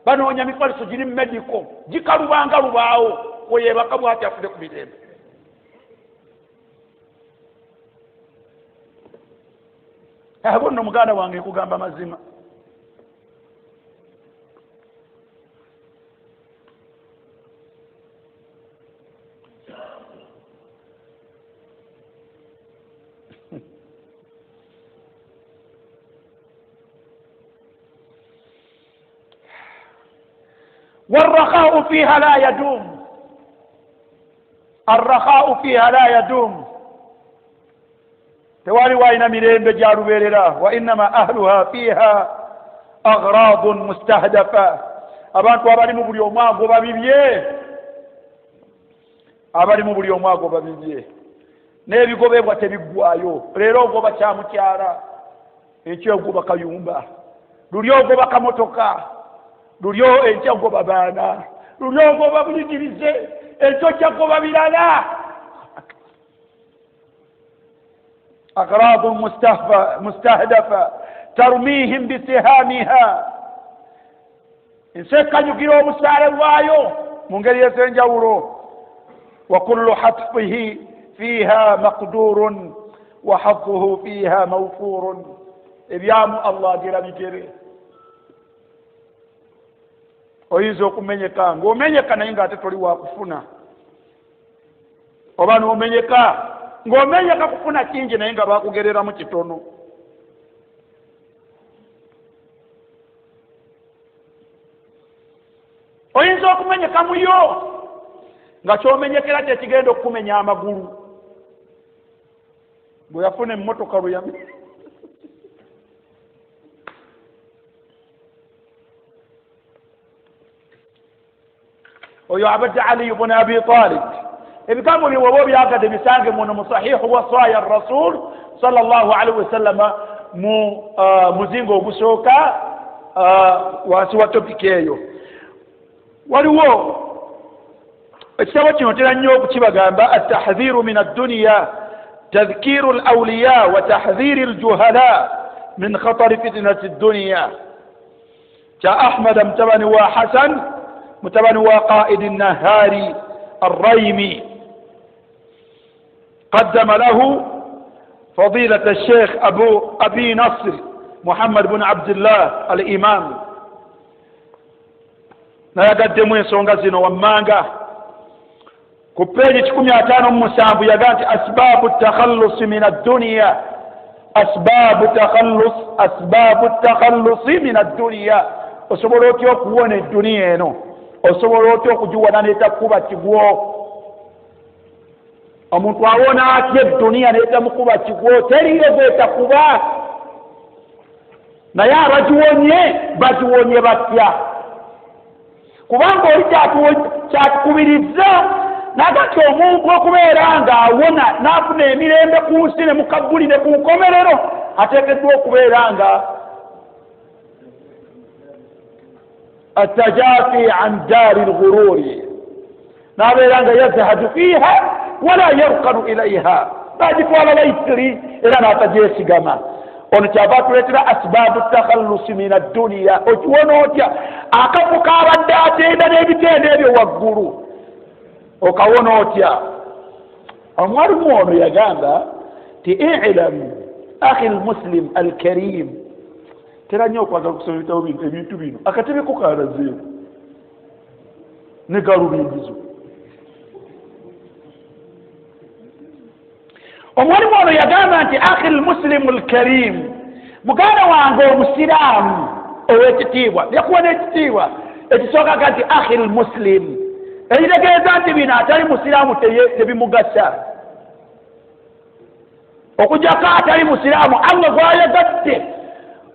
banoonya mifaliso giri medical, gikalubanga lubaawo, weyebaka bwati afune ku mirembe. Abo nno, muganda wange, nkugamba mazima. والرخاء فيها لا يدوم، الرخاء فيها لا يدوم. Tewali walina mirembe gya lubeerera. وإنما أهلها فيها أغراض مستهدفة. Abantu abalimu buli omu agoba bibye, abalimu buli omu agoba bibye, n'ebigobebwa tebiggwayo. Leero ogoba kyamukyala, enkya ogoba kayumba, luli ogoba kamotoka, luli enkya ogoba baana, luli ogoba buyigirize, enkya ojja goba birala. أغراض مستهدفة ترميهم بسهامها. Ensi ekanyugira obusaale bwayo mu ngeri ez'enjawulo. وكل حتفه فيها مقدور وحظه فيها موفور. Ebyamu Allah agira bigere. Oyinza okumenyeka ng'omenyeka, naye ng'ate toli wakufuna, oba n'omenyeka ng'omenyeka kufuna kingi, naye nga bakugereramu kitono. Oyinza okumenyeka muyo nga kyomenyekera kyekigenda okukumenya amagulu. Bwe yafuna emmotoka lweyame oyo abadde Ali bun Abi Talib. Ebigambo bye woba obyagadde bisange muno mu Sahihu Wasaya Rasul صلى الله عليه وسلم, mu muzingo ogusooka, wansi wa topic eyo. Waliwo ekitabo kino, tera nnyo okukibagamba, التحذير من الدنيا، تذكير الأولياء وتحذير الجهلاء من خطر فتنة الدنيا, kya Ahmad mutabani wa Hasan mutabani wa Qaidi Nahari الريمي. قدم له فضيلة الشيخ أبو أبي نصر محمد بن عبد الله الإمام. Nayagaddemu ensonga zino wammanga ku peegi 157. Yaga nti أسباب التخلص من الدنيا، أسباب تخلص، أسباب التخلص من الدنيا. Osobola otya okuwona edduniya eno? Osobola otya okugiwona netakuba kigwo? Omuntu awona atya edduniya netamukuba kigwo? Teriyo gwetakuba, naye abagiwonye bagiwonye batya? Kubanga oli kyatukubiriza naga nti omuntu okubeera ng'awona n'afuna emirembe ku nsi ne mukabbuli ne ku nkomerero, ateekeddwa okubeera nga التجافي عن دار الغرور, n'abeera nga يزهد فيها ولا يركن إليها, n'agitwala lightly era n'atagyesigama. Ono kyava atuleetera أسباب التخلص من الدنيا. Okiwona otya akafu kabadde atenda n'ebitendo ebyo waggulu? Okawona otya? Omwalimu ono yagamba ti اعلم أخي المسلم الكريم. Tera nnyo okwagala okusoma ebitabo bino, ebintu bino. Akatebeko kalazeewo ne galubindizo. Omwalimu ono yagamba nti أخي المسلم الكريم, muganda wange omusiraamu ow'ekitiibwa, yakuwa n'ekitiibwa, Ekisooka ga nti akhi lmuslim, ekitegeeza nti bino atali musiraamu tebimugasa. Okujjako atali musiraamu Allah gwayagadde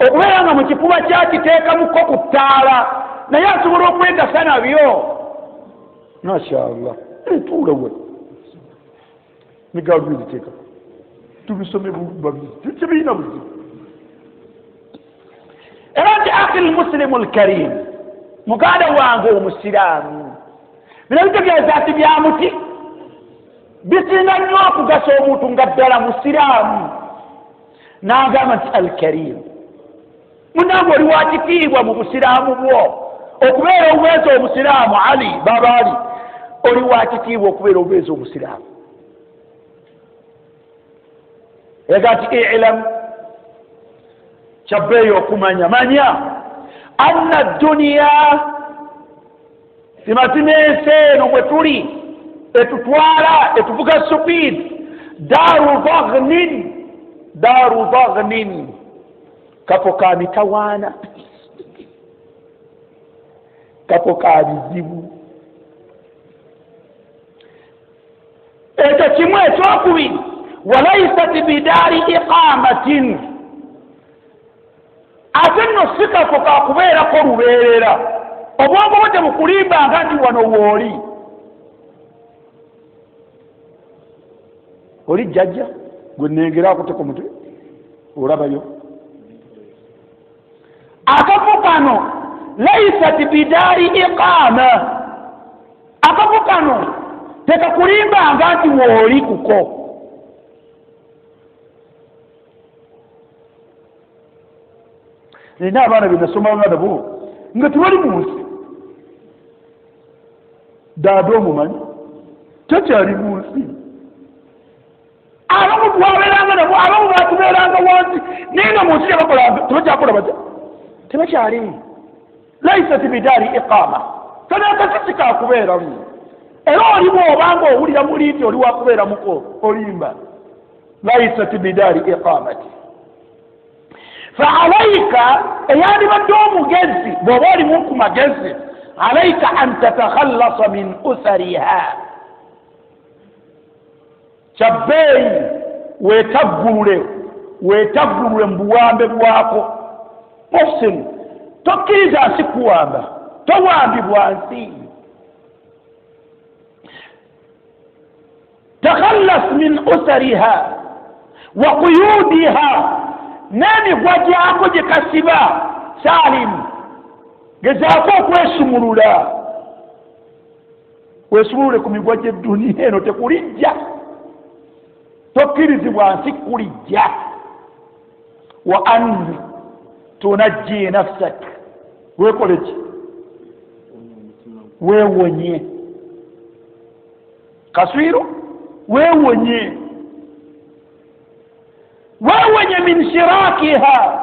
okubeera nga mu kifuba kyakiteekamuko ku ttaala, naye asobola okwegasa nabyo. Mashallah, tuula we migalubiziteeka tubisome tebirina buzibu. Era nti akhi lmusilimu lkarim, muganda wange omusiraamu, bino bitegeeza nti byamuti bisinga nnyo okugasa omuntu nga ddala musiraamu. N'agamba nti alkarim, munange oli wa kitiibwa mu busiraamu bwo, okubeera obubeezi omusiraamu. Ali baba Ali, oli wa kitiibwa okubeera obubeezi omusiraamu. Ega nti ilam, kyabbeeyi okumanya, manya anna duniya, timazima ensi eno bwe tuli etutwala etuvuga supiidi, daaru daghnin, daaru daghnin, kafo ka mitawaana, kafo ka bizibu. Ekyo kimu. Ekyokubiri, walaisat bidaari iqamatin, ate nno si kafo kakubeerako lubeerera. Obwongo bwo tebukulimbanga nti wano wooli oli jjajja gwe nengera akuteka omutwe olabayo akafo kano. Laisat bidaari iqama, akafo kano tekakulimbanga nti wooli kuko. Nina abaana benasomanga nabo nga tebali mu nsi, daada omumanyi takyali mu nsi. Abamu twabeeranga nabo, abamu batubeeranga wansi, naye nga mu nsi tebakyakola batya, tebakyali. Laisat bidaari iqama, kano akasisi kakubeeramu. Era oli bwobanga owulira muli nti oli wakubeeramuko, olimba. Laisat bidaari iqamati faalaika, eyandibadde omugezi bw'oba olimu ku magezi, alaika an tatakhallasa min usariha, kyabbeeyi weetaggulule, weetaggulule mu buwambe bwako. Muhsin, tokkiriza nsi kuwamba, towambibwa nsi. Takhallas min usariha wa quyudiha, n'emigwa gyako gye kasiba. Salim, gezaako okwesumulula, wesumulule ku migwa gy'edduniya eno, tekulijja, tokkirizibwa nsi kulijja. Wa an tunajji nafsak, weekole ki? Weewonye kaswiro, weewonye, weewonye min shirakiha,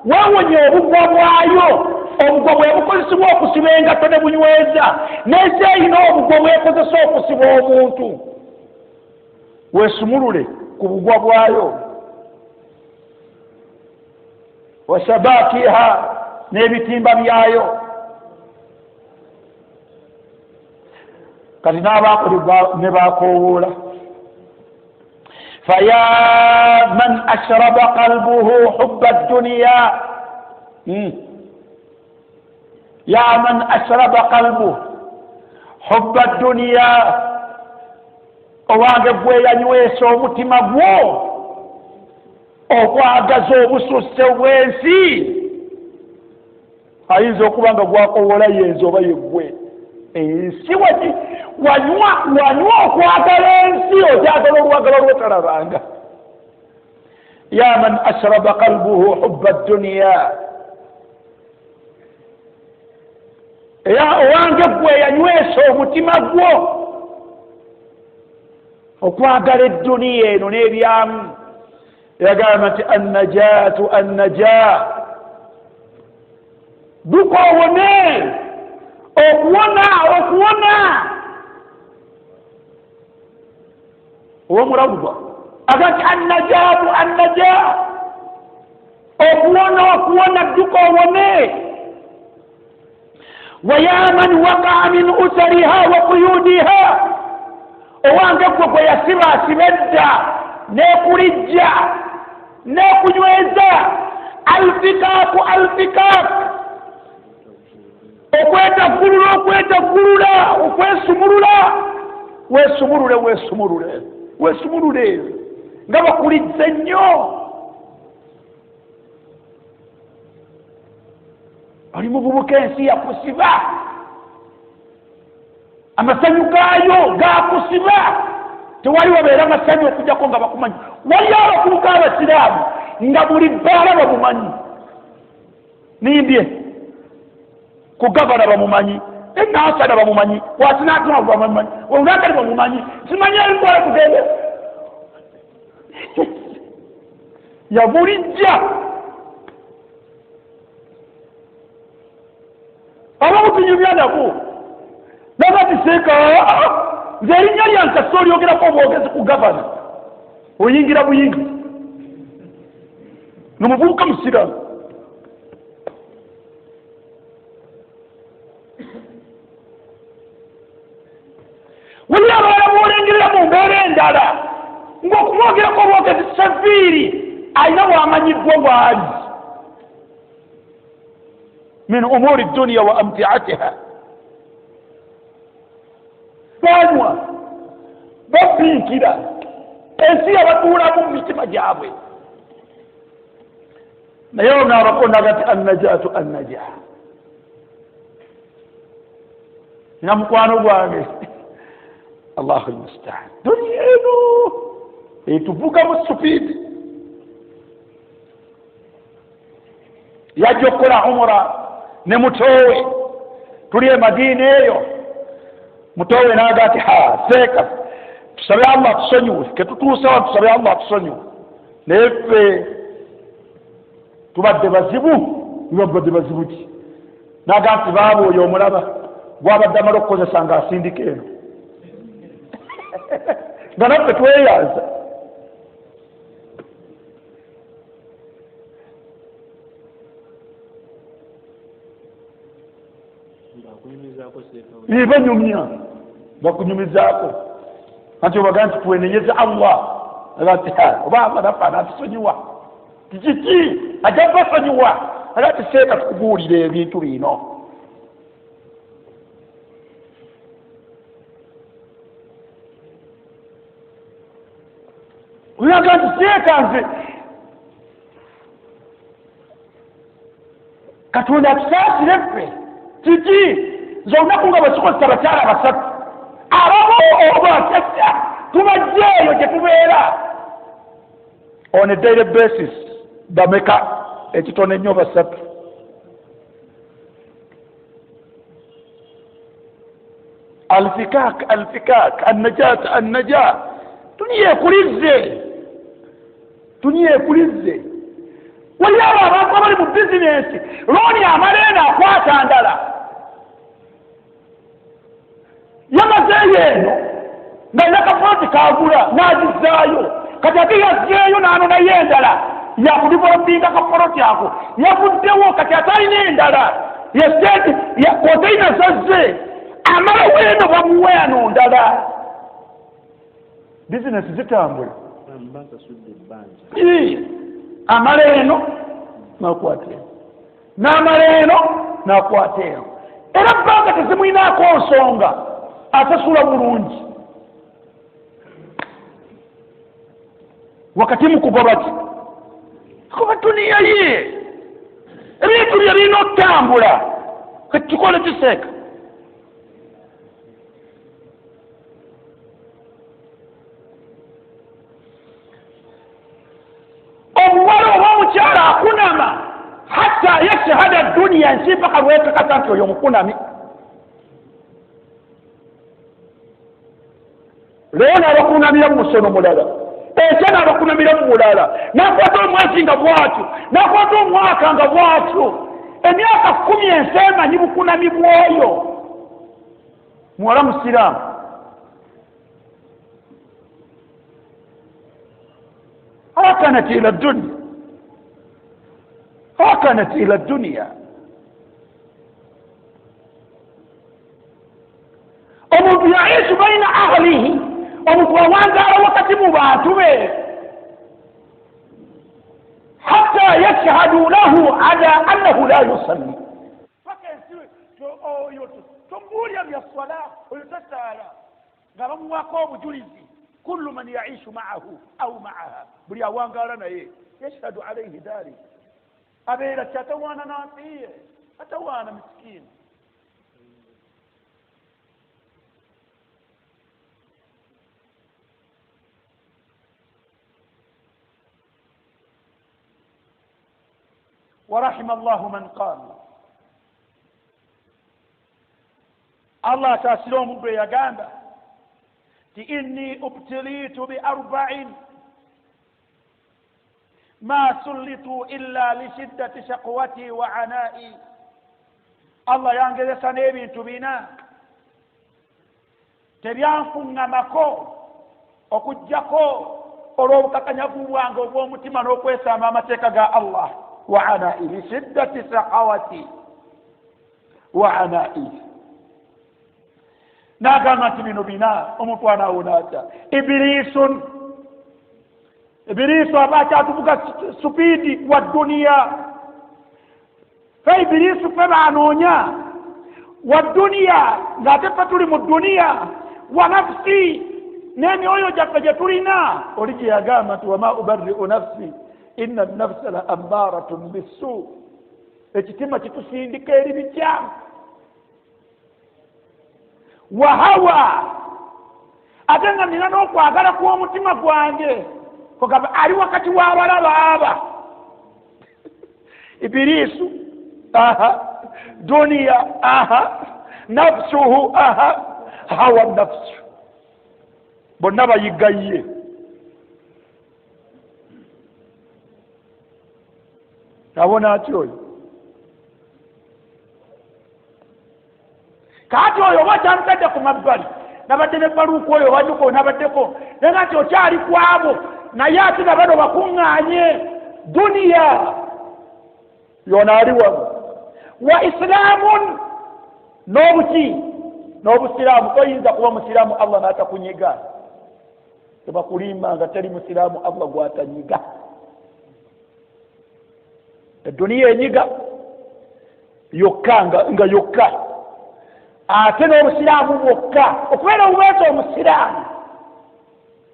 weewonye obugwa bwayo. Obugwa bwe bukozesebwa okusiba engato ne bunyweza, n'ensi erina obugwa bwekozesa okusiba omuntu. Weesumulule ku bugwa bwayo. Washabakiha, n'ebitimba byayo. Kati n'abakoli ne bakowoola, faya man ashraba qalbuhu hubba dduniya, ya man ashraba qalbuhu hubba dduniya, owange gwe yanywesa omutima gwo okwagaza obususse bw'ensi. Ayinza okuba nga gwakowoola yenze oba yeggwe. Ensi wanywa, wanywa okwagala ensi, okyagala olwagala lwotalabanga. Ya man ashraba qalbuhu hubba dduniya, owange gwe yanywesa omutima gwo okwagala edduniya eno n'ebyamu, yagamba nti annajatu annaja, duka owone, okuwona, okuwona. Owomulawuba aga nti annajatu annaja, okuwona, okuwona, dduka owone. Wa man waqaa min usariha wa quyudiha, owange gwe gwe yasiba asiba edda n'ekulijja n'ekunyweza. Alfikaaku alfikaak, okwetaggulula okwetaggulula, okwesumulula, weesumulule weesumulule weesumulule, nga bakulizze nnyo. Oli muvubuka, ensi yakusiba, amasanyu gaayo gakusiba. Tewali wabeera masanyu okujjako nga bakumanyi. Waliyo abavubuka abasiraamu nga buli bbaala bamumanyi, nimbye ku gavana bamumanyi, enasana bamumanyi, wasinatuma bamumanyi, olunakali bamumanyi, simanyi ebikola tugende yabulijja. Abamu tunyumya nabo nabatiseeka, nze erinnya lyange kasita olyogerako obwogezi ku gavana oyingira buyingi nomuvubuka musiraamu. Waliyo abalala b'olengerera mu mbeera endala ng'okumwogerako obwogezi safiiri alina bw'amanyiddwa bw'ali min umuri dduniya wa amtiatiha. Banywa, babinkira, ensi yabatuulamu mu mitima gyabwe. Naye ono abakondaga nti annajaatu annaja. Nina mukwano gwange, Allahu lmustaan, duniya eno etuvuga mu supiidi. Yajja okukola umura ne mutowe, tuli e Madiina eyo. Mutowe n'aga ati ha seeka, tusabe Allah atusonyiwe, ketutuusewa tusabe Allah atusonyiwe, naye ffe tubadde bazibu. Babadde bazibu ki? N'aga nti baaba oyo omulaba gwabadde amala okukozesa ng'asindika eno, nga naffe tweyanza. Banyumya, bakunyumizaako anti obaga nti twenenyeze Allah, agati oba Allah naffe anatusonyiwa kiki, ajja basonyiwa. Agati seeka tukubuulira ebintu bino. Oyaga nti seeka nze Katonda atusaasire ffe kiki, nze olunaku nga bwe tukozesa abakyala basatu abamu oba atya tubajja eyo gye tubeera on a daily basis bameka ekitono ennyo basatu. Alfikak alfikak annajat annaja, duniya ekulizze, duniya ekulizze. Waliyo abo abantu abali mu bizinensi, looni amala eno akwata ndala, yamazeeyo eno nga alina kafoloti kagula n'agizaayo, kati ate yazzeeyo n'anonayo endala yakudivelopinga kafoloti ako, yavuddewo kati ate alina endala yesente konteina zazze, amalawo eno bamuwe ano ndala. Bizinensi zitambula, amala eno n'akwata eno, n'amala eno n'akwata eno, era banka tezimwinaako nsonga, asasula bulungi. Wakati mukugoba ki kuba duniya ye ebintu bye birina okutambula, kati tukole kiseeka. Omuwala oba omukyala akunama hatta yashhada duniya, ensi mpaka lwekakasa nti oyo mukunami. Leero n'abakunamira mu musono mulala, enkya n'abakunamira mu mulala, n'akwata omwezi nga bwatyo, n'akwata omwaka nga bwatyo, emyaka 10 ensi emanyi bukunami bw'oyo muwala musiraamu. Rakanat ila dunya, rakanat ila dunya. Omuntu awangaala wakati mu bantu be hatta yashhadu lahu ala annahu la yusalli, paka ensi oyo tomubuulira bya swala, oyo tasaala, nga bamuwaako obujulizi. Kullu man yaishu maahu au maaha, buli awangaala naye yashhadu alaihi dhalik, abeera kyatawaana nansiye, atawaana misikini. Warahima llahu man qala, Allah asaasire omuddu eyagamba ti inni ubtilitu bi arba'in ma sullitu illa lishiddati shaqwati wa anai. Allah yangezesa n'ebintu bina, tebyanfuŋŋamako okuggyako olw'obukakanyavu bwange obw'omutima n'okwesamba amateeka ga Allah. Wa anai lishiddati shaqawati wa anai, n'agamba nti bino bina omuntu anaawona atya? Ibilisun, ibilisu aba akyatuvuga supiidi wa duniya. Fe ibilisu fe banoonya wa duniya, ng'ate ffe tuli mu duniya. Wa nafsi, n'emyoyo gyaffe gye tulina. Oli gye yagamba nti wama ubarri'u nafsi inna nafsa la ammaratun bissu, ekitima kitusindika eri bikyamu. Wa hawa, ate nga nina n'okwagala kw'omutima gwange, kugamba ali wakati w'abalaba aba ibilisu aha, duniya aha, nafsuhu aha, hawa nafsu, bonna bayigaye. Abona atya oyo? Kaati oyo oba kyamutadde ku mabbali, nabadde ne baluuku oyo wajuko nabaddeko, naye nga nti okyali kwabo, naye ate nga bano bakuŋŋaanye duniya yona ali wamu. Wa isilaamun, n'obuki n'obusiraamu. Toyinza kuba musiraamu Allah n'atakunyiga, tebakulimba nga teri musiraamu Allah gw'atanyiga. Eduniya enyiga yokka nga yokka, ate n'obusiraamu bwokka. Okubeera obubeezi omusiraamu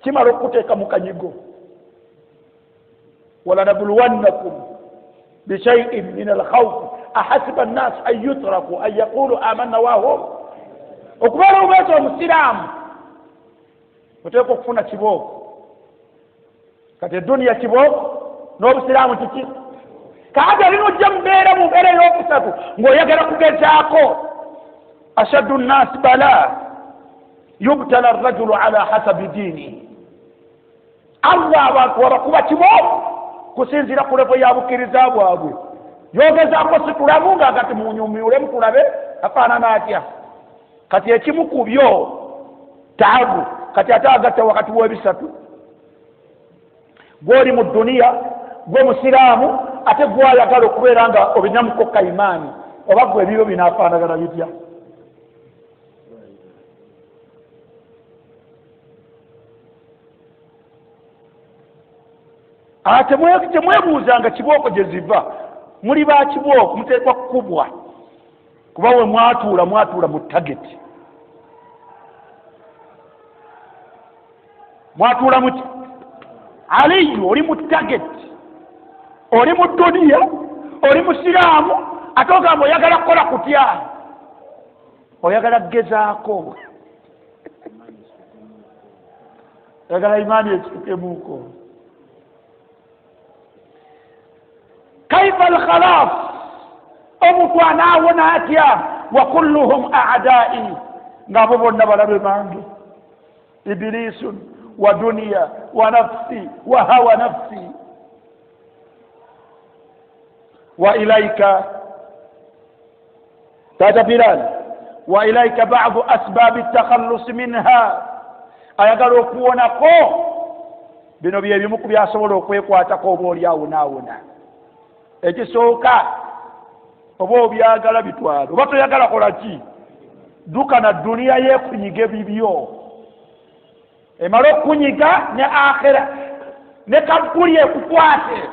kimala okukuteeka mu kanyigo. Walanabluwannakum bishaiin min alkhawfi ahasiba annasu an yutraku an yaqulu amanna wahum. Okubeera obubeezi omusiraamu oteeka okufuna kibooko. Kati eduniya kibooko n'obusiraamu kiki? Kaati olina ojja mubeera mu mbeera ey'okusatu ng'oyagala kugezaako. Ashaddu nnasi bala yubtala arrajulu ala hasabi diinihi, Allah abantu abakuba kibooko kusinziira ku levo ya bukkiriza bwabwe. Yogezaako situlamu nga kati munyumyulemu tulabe afaanana atya. Kati ekimu ku byo taabu, kati ate agatta wakati w'ebisatu. Gw'oli mu duniya, gwe musiraamu, ate gwayagala okubeera nga obinyamuko kaimaani, oba gwe ebibyo binaafaanagana bitya? Temwebuuzanga kibooko gye ziva, muli ba kibooko, muteekwa kukubwa, kuba we mwatuula mwatuula mu tageti, mwatuula muki aliyu, oli mu tageti, oli mu duniya, oli musiraamu, ate ogamba oyagala kukola kutya? Oyagala kugezaako, oyagala imaani ekitukemuuko. Kaifa alkhalas, omuntu anaawona atya? Wa kulluhum a'dai, ng'abo bonna balabe bange. Ibilisun wa duniya wa nafsi wa hawa nafsi. Wa ilaika tata Bilal, wa ilaika ba'du asbabi takhallus minha, ayagala okuwonako bino bye bimu ku byasobola okwekwatako oba oli awonaawona. Ekisooka oba obyagala bitwale, oba toyagala kola ki? Dduka na duniya yeekunyiga ebibyo. Emale okukunyiga ne akhira ne kabbuli ekukwate,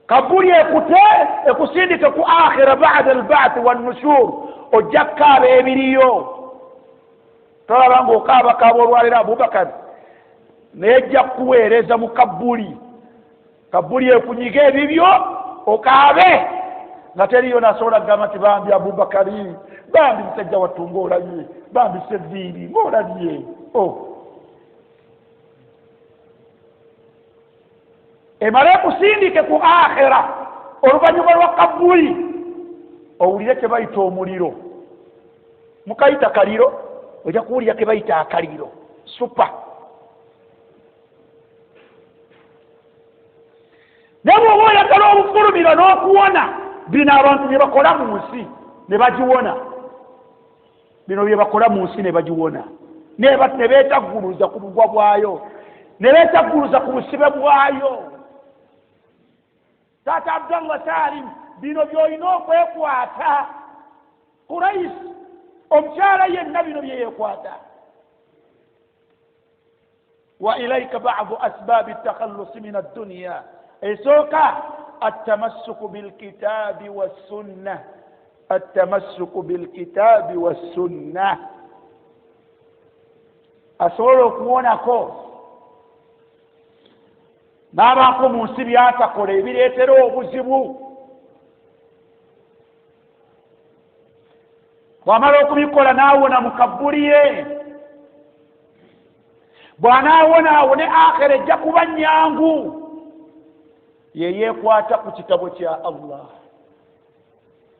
kabbuli ekute ekusindike ku akhira bada albathi wannushur. Ojja kukaaba ebiriyo, tolaba ngaokaabakaaba olwaliro Abubakari, naye ejja kukuweereza mu kabbuli, kabbuli ekunyiga ebibyo okaabe nga teriyo nasobola kugamba nti bambi Abubakari, bambi musajja wattu ngaolabye, bambi seviiri ngaolabye. O emale ekusindike ku akhira oluvannyuma lwa kabbuli, owulire kye bayita omuliro, mukayita kaliro, ojja kuwulira ke bayita akaliro supa. Naye bw'oba oyagala obufulumira n'okuwona bino abantu bye bakola mu nsi ne bagiwona, bino bye bakola mu nsi ne bagiwona, ne beetagguluza ku bugwa bwayo, ne beetagguluza ku busibe bwayo. Taata Abdallah Salim, bino by'olina okwekwata. Kuraisi omukyala yenna bino bye yeekwata. Wa ilaika badu asbabi takhallusi min adduniya. Esooka, attamassuku bilkitabi wassunna, attamassuku bilkitabi wassunna. Asobola okuwonako n'abaako mu nsi byatakola ebireetera obuzibu, bw'amala okubikola n'awona mu kabbuli ye, bw'anaawona awo ne akhera ejja kuba nyangu. Yeyeekwata ku kitabo kya Allah,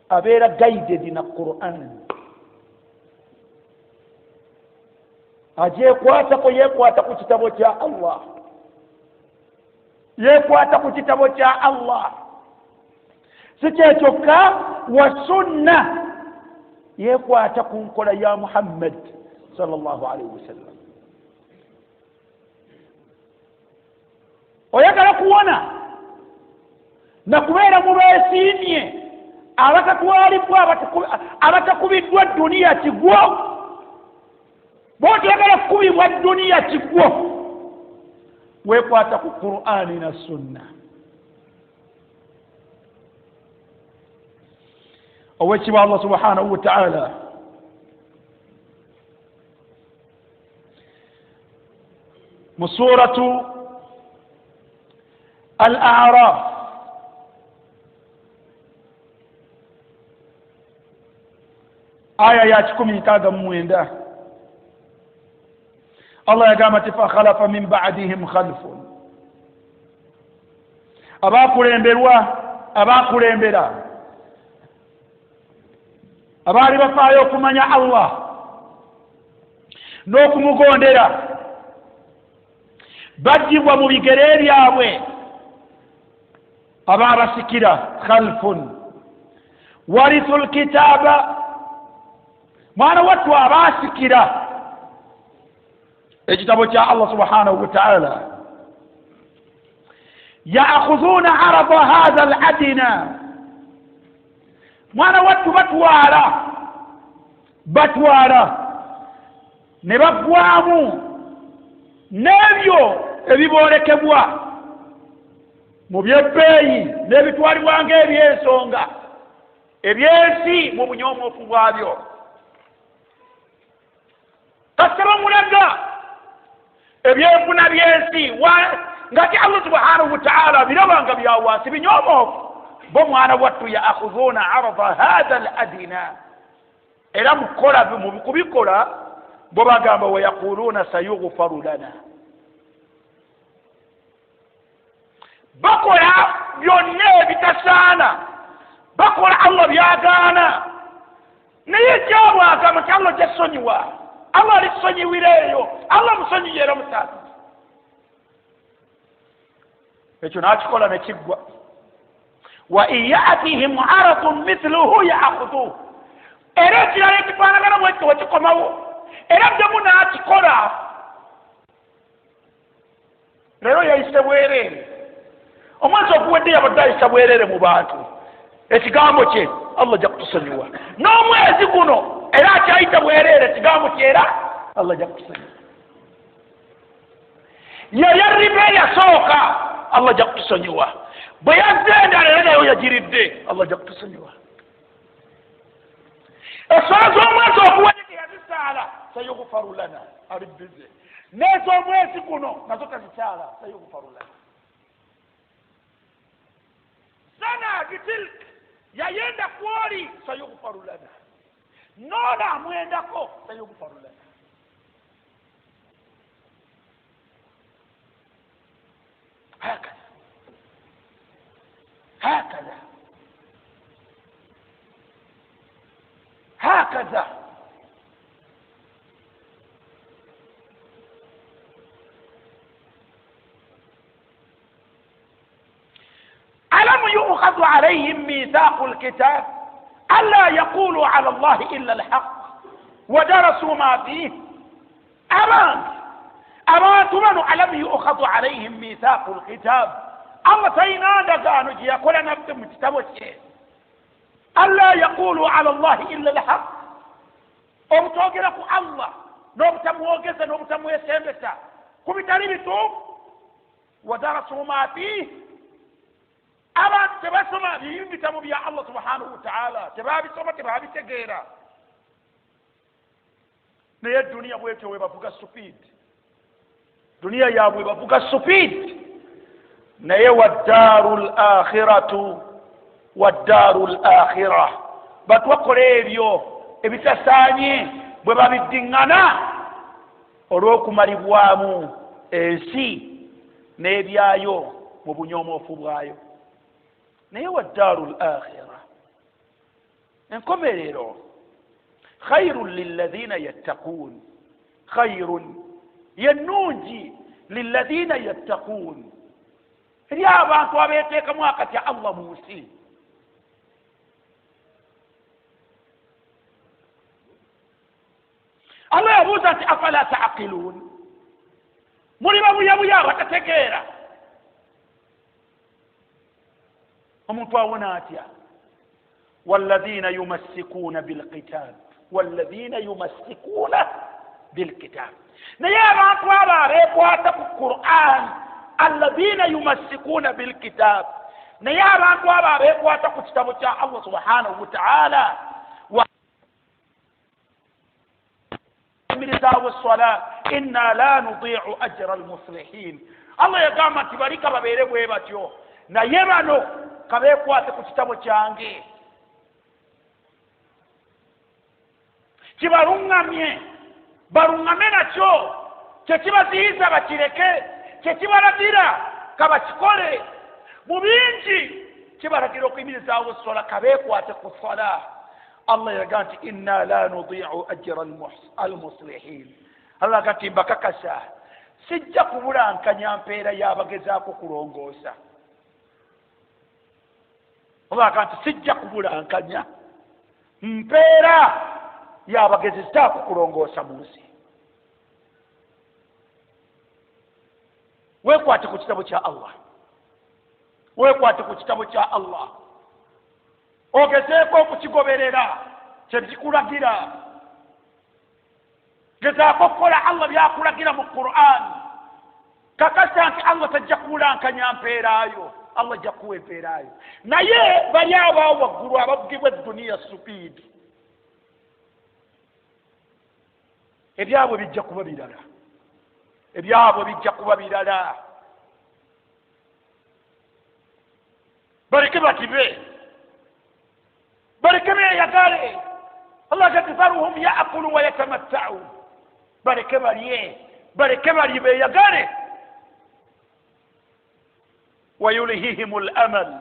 abeera guided na Quran, agyekwatako, yeekwata ku kitabo kya Allah, yeekwata ku kitabo kya Allah. Si kyekyokka, wa sunna, yeekwata ku nkola ya Muhammad sallallahu alaihi wasallam. Oyagala kuwona nakubeera mu beesiimye abatatwalibwa, abatakubiddwa duniya kigwo, bwotayagala kukubibwa duniya kigwo, weekwata ku Qur'ani na sunna. Owekibwa Allah subhanahu wataala mu suratu Al Araf aya ya 169, Allah yagamba nti fakhalafa min badihim khalfun, abakulemberwa, abakulembera abaali bafaayo okumanya Allah n'okumugondera bajjibwa mu bigere byabwe ababasikira. Khalfun warithu lkitaaba, mwana wattu abaasikira ekitabo kya Allah subhanahu wataala, yaakhudhuuna arada hatha al adina, mwana wattu batwala, batwala ne baggwamu n'ebyo ebiboolekebwa mu byebbeeyi n'ebitwalibwa ng'ebyensonga ebyensi mu bunyomoofu bwabyo. Kasita bamulaga ebyenfuna byensi nga ti Allah subhanahu wataala biraba nga bya wansi binyomoofu, bo mwana wattu yaakhudhuuna arada hatha al adina, era mukukola mu kubikola bo bagamba wayaquluuna sayughfaru lana, bakola byonna ebitasaana, bakola Allah byagaana, naye ekyabwe agamba nti Allah ojja Allah alisonyiwira eyo, Allah musonyiye era musaasizi. Ekyo n'akikola ne kiggwa. Wa in yatihim aradun mithluhu yaakhudhuhu, era ekirala ekifaanagana bwekyo wekikomawo era ddemu n'akikola. Leero yayise bwereere, omwezi oguwedde yabadde ayisa bwereere mu bantu, ekigambo kye Allah ajja kutusonyiwa n'omwezi guno. Era akyayita bwereere kigambo kyera Allah ajja kutusonyiwa. Yalya riba eyasooka, Allah ajja kutusonyiwa. Bwe yazza endala era nayo yagiridde, Allah ajja kutusonyiwa. Esswala z'omwezi oguwedde teyazisaala, sayughfaru lana, ali bize. N'ez'omwezi guno nazo tazisaala, sayughfaru lana. Sana bitilk yayenda kwoli, sayughfaru lana. Noono amwendako, sayughfaru lana. Hakadha hakadha hakadha. Alam yu'khadhu alayhim mithaqu alkitab alla yaqulu ala Allahi illa alhaq wa darasu ma fihi. Abantu bano alam yu'khadhu alayhim mithaqu alkitab, Allah talina ndagaano gye yakola naffe mu kitabo kye, alla yaqulu ala Allahi illa alhaq, obutogera ku Allah n'obutamwogeza n'obutamwesembesa ku bitali bituufu. Wa darasu ma fihi, abantu tebasoma biri mu bitabo bya Allah subhanahu wa ta'ala, tebabisoma, tebabitegeera. Naye duniya bwetyo webavuga speed, duniya yaabwe bavuga speed. Naye waddaaru lakhiratu, waddaaru lakhira, batwakola ebyo ebitasaanye bwe babiddiŋŋana olw'okumalibwamu ensi n'ebyayo mu bunyomoofu bwayo. Naye waddaaru lakhira, enkomerero, khairun lilladhina yattaquun, khairun yennungi lilladhina yattaquun, eri abantu abeeteekamu akatya Allah mu nsi. Allah yabuuza nti afala taaqiluun, muli babuyabuya abatategeera. Omuntu awona atya? Walladhina yumassikuuna bilkitab, walladhina yumassikuuna bilkitab. Naye abantu abo abeekwata ku Qur'an, alladhina yumassikuuna bilkitab, naye abantu abo abeekwata ku kitabo kya Allah subhanahu wa ta'ala, wayimirizaawo swala, inna la nudiicu ajra almuslihin. Allah yagamba nti balika babeere bwe batyo, naye bano kabeekwate ku kitabo kyange kibaluŋŋamye, baluŋŋame nakyo, kyekibaziyiza bakireke, kyekibalagira kabakikole. Mu bingi kibalagira okuyimirizaawo swala, kabeekwate ku swala. Allah yaga nti inna la nudiicu ajra almuslihin. Allah aga nti mbakakasa sijja kubulankanya mpeera y'abagezaako kulongoosa. Allah aga nti sijja kubulankanya mpeera y'abagezezaako kulongoosa mu nsi. Weekwate ku kitabo kya Allah, weekwate ku kitabo kya Allah, ogezeeko okukigoberera kyekikulagira. Gezaako okukola Allah byakulagira mu Qur'an. Kakasa nti Allah tajja kubulankanya mpeeraayo, Allah ajja kuwa empeeraayo. Naye bali abaawo waggulu abavugibwa eduniya supiidi, ebyabwe bijja kuba birala, ebyabwe bijja kuba birala. Baleke batibe, baleke beeyagale. Allah gati dharuhum yaakulu wa yatamattau, baleke balye, baleke balye beeyagale. Wayulhihimu lamal,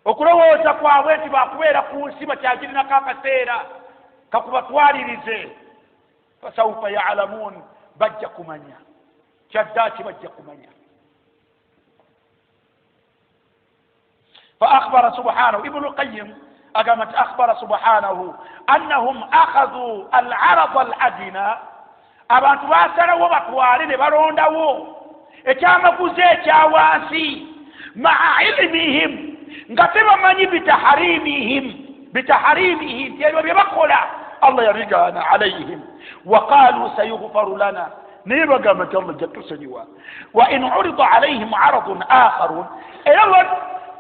okulowooza kwabwe nti bakubeera ku nsi bakyagirinako akaseera kakubatwalirize. Fasawfa yalamuun, bajja kumanya kyaddaaki, bajja kumanya. فأخبر سبحانه، ابن القيم أقامت أخبر سبحانه أنهم أخذوا العرض الأدنى، abantu basalawo batwale ne balondawo ekyamaguzi ekyawansi, maa ilmihim, nga tebamanyi bitaharimihim, Bitaharimihi, nti ebyo bye bakola Allah yabigaana alaihim. Waqalu sayughfaru lana, naye bagamba nti Allah jatusonyiwa. Wa in urida alaihim aradun akharun, era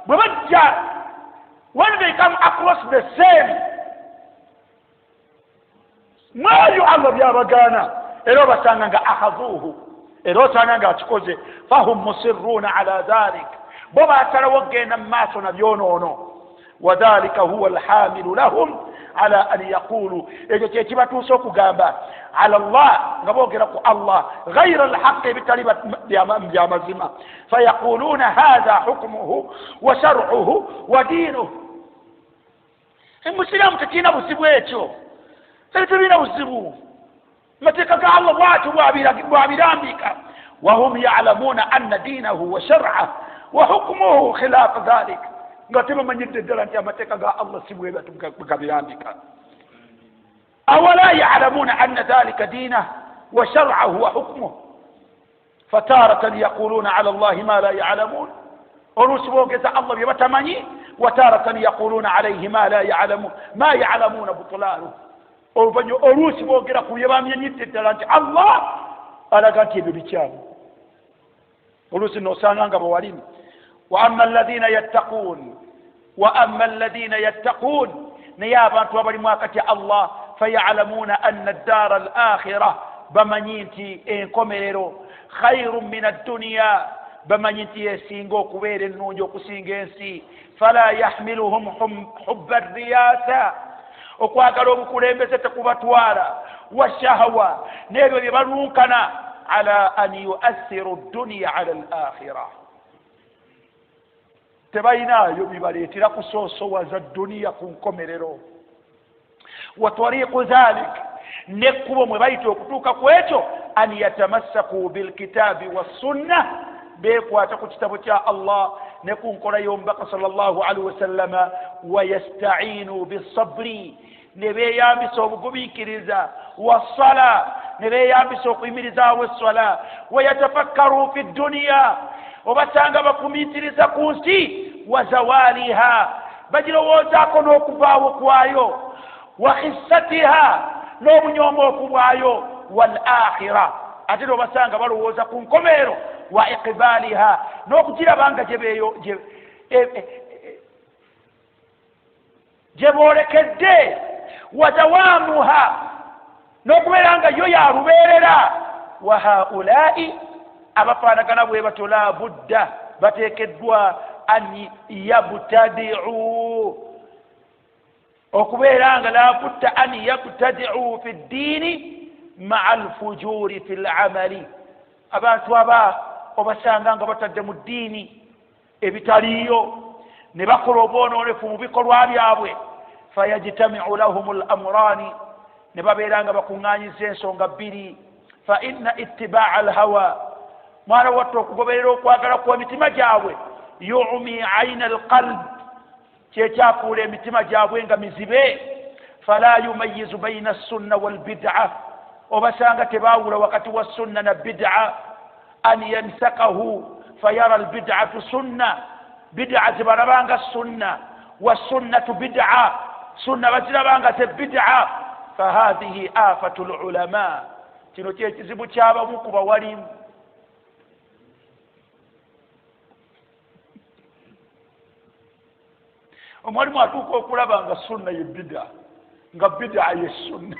bwe bajja, when they come across the same mwayo Allah byabagaana, era obasanga nga akhadhuhu, era osanga nga akikoze. Fahum musirruuna ala dhalik, bo basalawo okgenda mu maaso na byonoono. Wadhalika huwa alhamilu lahum ala an yaqulu, ekyo kyekibatuusa okugamba ala llah, nga boogera ku Allah ghaira alhaqi, ebitali byamazima. Fayaquluuna hatha hukmuhu wa sharuhu wa diinuhu. Emusiraamu tekirina buzibu, ekyo tebirina buzibu, mateeka ga Allah bwatyo bwabirambika. Wahum yalamuuna anna diinahu wa shar'ah wa hukmuhu khilafa dhalik, nga tebamanyidde ddala nti amateeka ga Allah si bwegabirambika. Awala yalamuuna anna dhalika diinah wa shar'ahu wa hukmuhu. Fataratan yaquluuna ala llahi ma la yalamuun, oluusi boogeza Allah bye batamanyi. Wataratan yaquluuna alaihi ma la yalamuun, ma yalamuuna butulanuhu, oluvannyuma oluusi boogera ku bye bamanyidde ddala nti Allah alaga nti ebyo bikyamu. Oluusi nosanga nga bawalimu. Wa amma alladhina yattaqun, wa amma alladhina yattaqun, naye abantu abalimu akatya Allah, fayalamuuna anna addaara al akhira, bamanyi nti enkomerero khairun min adduniya, bamanyi nti yesinga okubeera ennungi okusinga ensi. Fala yahmiluhum hubba riyasa, okwagala obukulembeze tekubatwala, washahawa, n'ebyo bye balunkana, ala an yuathiru dduniya ala al akhira, tebalinayo bibaleetera kusoosowaza duniya ku nkomerero. Wa tariqu dhalik, nekkubo mwe bayita okutuuka ku ekyo, an yatamassaku bilkitabi wassunna, beekwata ku kitabo kya Allah ne ku nkola y'omubaka sallallahu alaihi wasallama. Wayastainu bisabri, ne beeyambisa obugumiikiriza, wassala, ne beeyambisa okuyimirizaawo esswala. Wayatafakkaru fi dduniya, obasanga bafumiitiriza ku nsi, wa zawaliha, bagirowoozaako n'okuvaawo kwayo, wa khissatiha, n'obunyomoofu bwayo, wal akhira, ate n'obasanga balowooza ku nkomerero, wa iqbaliha, n'okugiraba nga gye boolekedde, wa dawamuha, n'okubeera nga yo yalubeerera. Wa haulai, abafaanagana bwe batyo, la budda, bateekeddwa an yabtadiu, okubeera nga la budda an yabtadiu fi ddiini maa alfujuri fi lamali. Abantu aba obasanga nga batadde mu ddiini ebitaliiyo, ne bakola obwonoonefu mu bikolwa byabwe. Fayajtamiu lahum lamurani, ne babeera nga bakuŋŋaanyiza ensonga bbiri. Fa inna ittibaa alhawa, mwana watte okugoberera okwagala kw'emitima gyabwe, yumi aina alqalb, kyekyafuula emitima gyabwe nga mizibe. Fala yumayizu baina sunna walbida, obasanga tebaawula wakati wa sunna na bida. An yansakahu fayara albidatu sunna, bida zibalabanga sunna, wasunnatu bida, sunna bazirabanga ze bida. Fahadhihi afatu lulama, kino kyekizibu kyabamu ku bawalimu. Omwalimu atuuka okulaba nga sunna ye bida, nga bida ye sunna.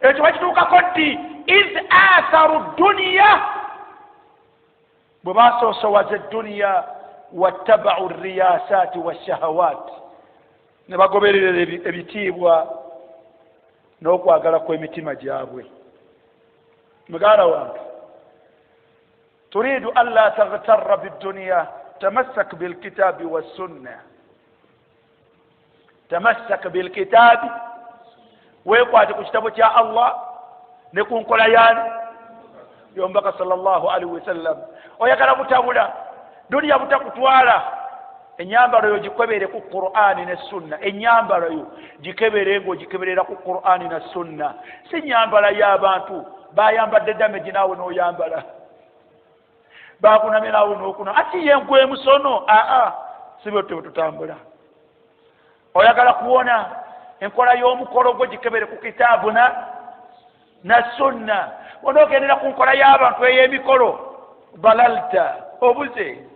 Ekyo bakituukako ddi? Iz atharu dduniya, bwe basoosowaza edduniya, wattabau riyasati washahawat, ne bagoberera ebitiibwa n'okwagala kw'emitima gyabwe. Muganda wange, turidu an la taghtarra bidduniya, tamassak bilkitabi wassunna, tamassak bilkitabi, weekwate ku kitabo kya Allah ne ku nkola yaani y'omubaka sallallahu alaihi wasallam. Oyagala butabula duniya butakutwala, enyambalo yo gikebere ku Qur'ani ne sunna, enyambalo yo gikebere ng'ogikeberera ku Qur'ani na sunna, si nyambala y'abantu bayambadde damage naawe n'oyambala, bakunamye naawe n'okuna, ati ye nkwe musono. Aa, si bwe tutambula. Oyagala kuwona enkola y'omukolo gwo gikebere ku kitaabu na sunna. Onoogendera ku nkola y'abantu ey'emikolo, balalta, obuze.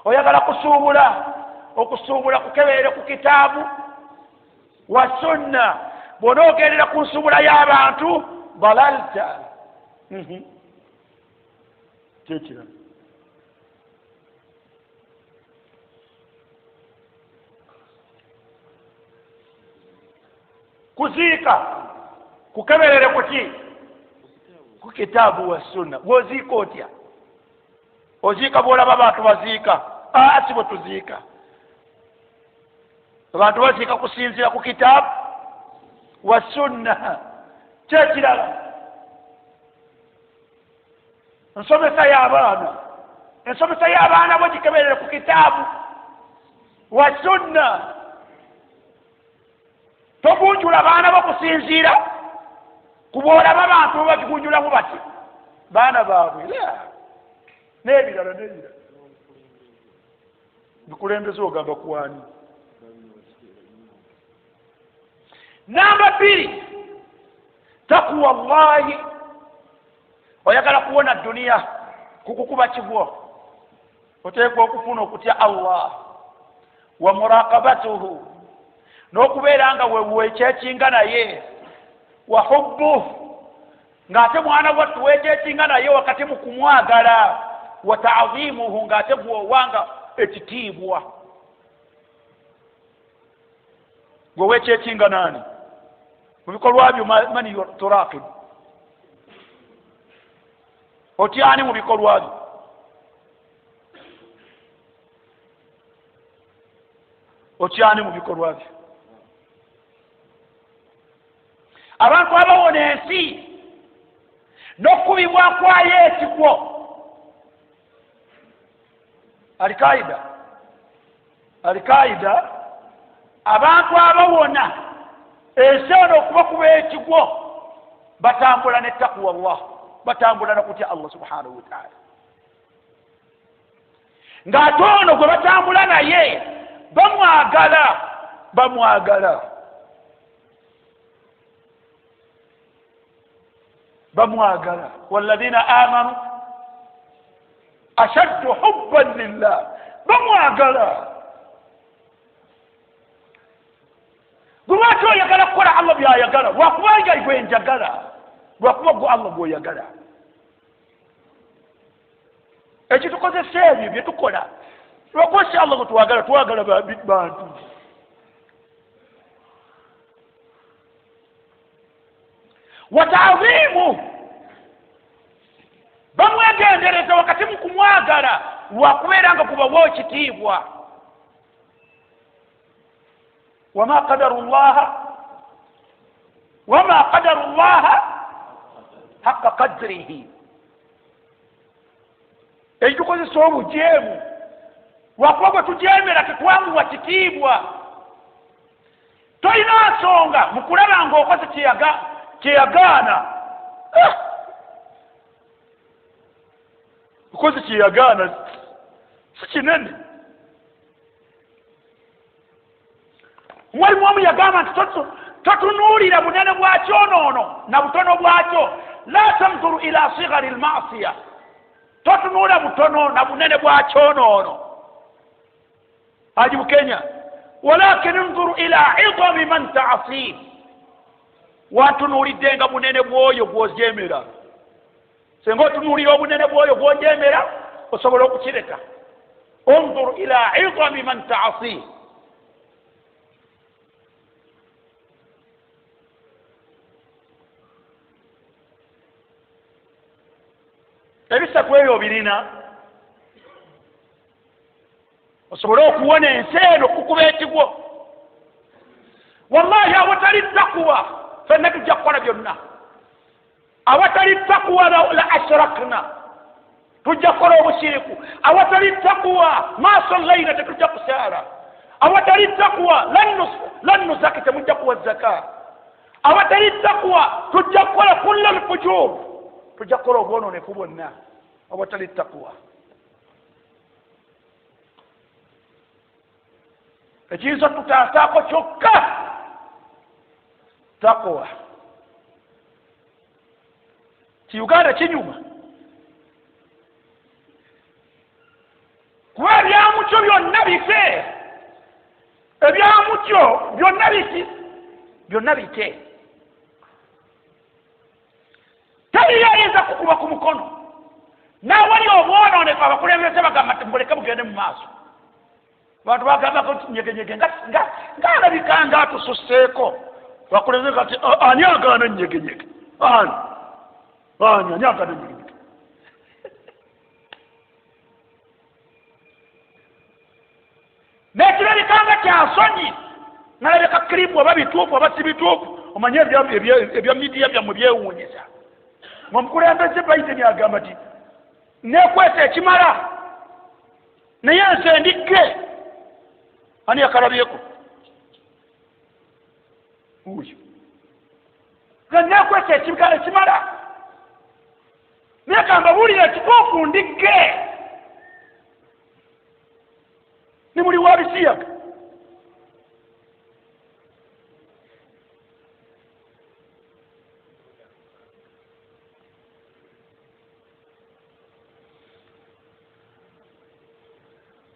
Oyagala kusuubula, okusuubula kukeberere ku kitaabu wa sunna. Bw'onoogendera ku nsuubula y'abantu, balalta. Kyekirala kuziika kukeberere kuki? Ku kitaabu wa sunna. Bw'oziika otya? Oziika bw'olaba abantu baziika? Si bwe tuziika. Abantu baziika kusinziira ku kitaabu wa sunna. Kyekirala ensomesa y'abaana, ensomesa y'abaana bo gikeberere ku kitaabu wa sunna. Togunjula baana bo kusinziira ku bw'olaba bantu bo bagigunjulamu bati baana baabwe. N'ebirala n'ebirala. Bikulembeze ogamba kwani? Namba 2, takuwa Allahi. Oyagala kuwona duniya kukukuba kigwo, oteekwa okufuna okutya Allah wa muraqabatuhu, n'okubeera nga weekyekinga naye, wa hubbuhu, ng'ate mwana wattu weekyekinga naye wakati mu kumwagala, wa ta'dhimuhu, ng'ate gw'owanga ekitiibwa. Gwe weekyekinga nani mu bikolwa byo? Mani turaqib, otyani mu bikolwa byo? Otyani mu bikolwa byo? Abantu abawona ensi n'okukubibwa kwayo ekigwo, Alikaida, abantu abawona ensi eno okubakuba ekigwo batambula ne takuwa Allah, batambula nakutya Allah subhanahu wa ta'ala. Ng'ate ono gwe batambula naye bamwagala, bamwagala, bamwagala. Walladhina amanu ashaddu hubban lillah, bamwagala. Gwe lwaki oyagala kukola Allah byayagala? Lwakubanga gwe njagala, lwakuba gwe Allah gw'oyagala. Ekitukozesa ebyo bye tukola lwakuba si Allah gwe twagala, twagala bantu. Watadhimu, bamwegendereza wakati mu kumwagala lwakubeera nga kubawa ekitiibwa. Wama qadaru llaha haqqa qadrihi. Ekitukozesa obujeemu lwakuba bwe tujeemera tetwamuwa kitiibwa. Tolina nsonga mu kulaba ng'okoze kyeyagaana, okoze kyeyagaana si kinene. Mwalimu omu yagamba nti totunuulira bunene bwakyo noono na butono bwakyo. La tanzuru ila sigari lmasiya, totunuula butono na bunene bwakyo noono. Haji Bukenya, walakin nzuru ila idami man taasih, watunuulidde nga bunene bw'oyo gw'ojeemera. Singa otunuulira obunene bw'oyo gw'ojeemera osobola okukireka. Unzur ila idami man taasih. Ebisatu ebyo birina osobole okuwona ensi eno kukuba ekigwo. Wallahi awatali takuwa fenna tujja kukola byonna. Awatali takuwa la ashrakna, tujja kukola obushiriku. Awatali takuwa ma sallaina, tetujja kusaala. Awatali takuwa lan nuzaki, temujja kuwa zaka. Awatali takuwa tujja kukola kulla lfujur, tujja kukola obwononefu bwonna. Awatali takuwa. Ekiyinza tutaasaako kyokka taqwa. Ki Uganda kinyuma kuba ebyamukyo byonna bite, ebyamukyo byonna biki, byonna bite. Teri ayinza kukuba ku mukono nawali obwonooneka. Abakulembeze bagamba nti muleke mugende mu maaso. Bantu bagambako nti nyegenyege ngaalabika nga atususseeko. Bakulembeze kati ani agaana nyegenyege? Ani ani ani agaana nyegenyege? Nekirabika nga kyansonyi, nalabika kirimu oba bituufu oba si bituufu. Omanye ebya midiya byammwe byewuunyisa. Omukulembeze Biden agamba nti nekwesa ekimala naye nze ndigge. Ani yakalabyeko oyo? Nze nekwesa ekimala naye kambabuulire ekituufu, ndigge. Nimuli wa bisiyaga.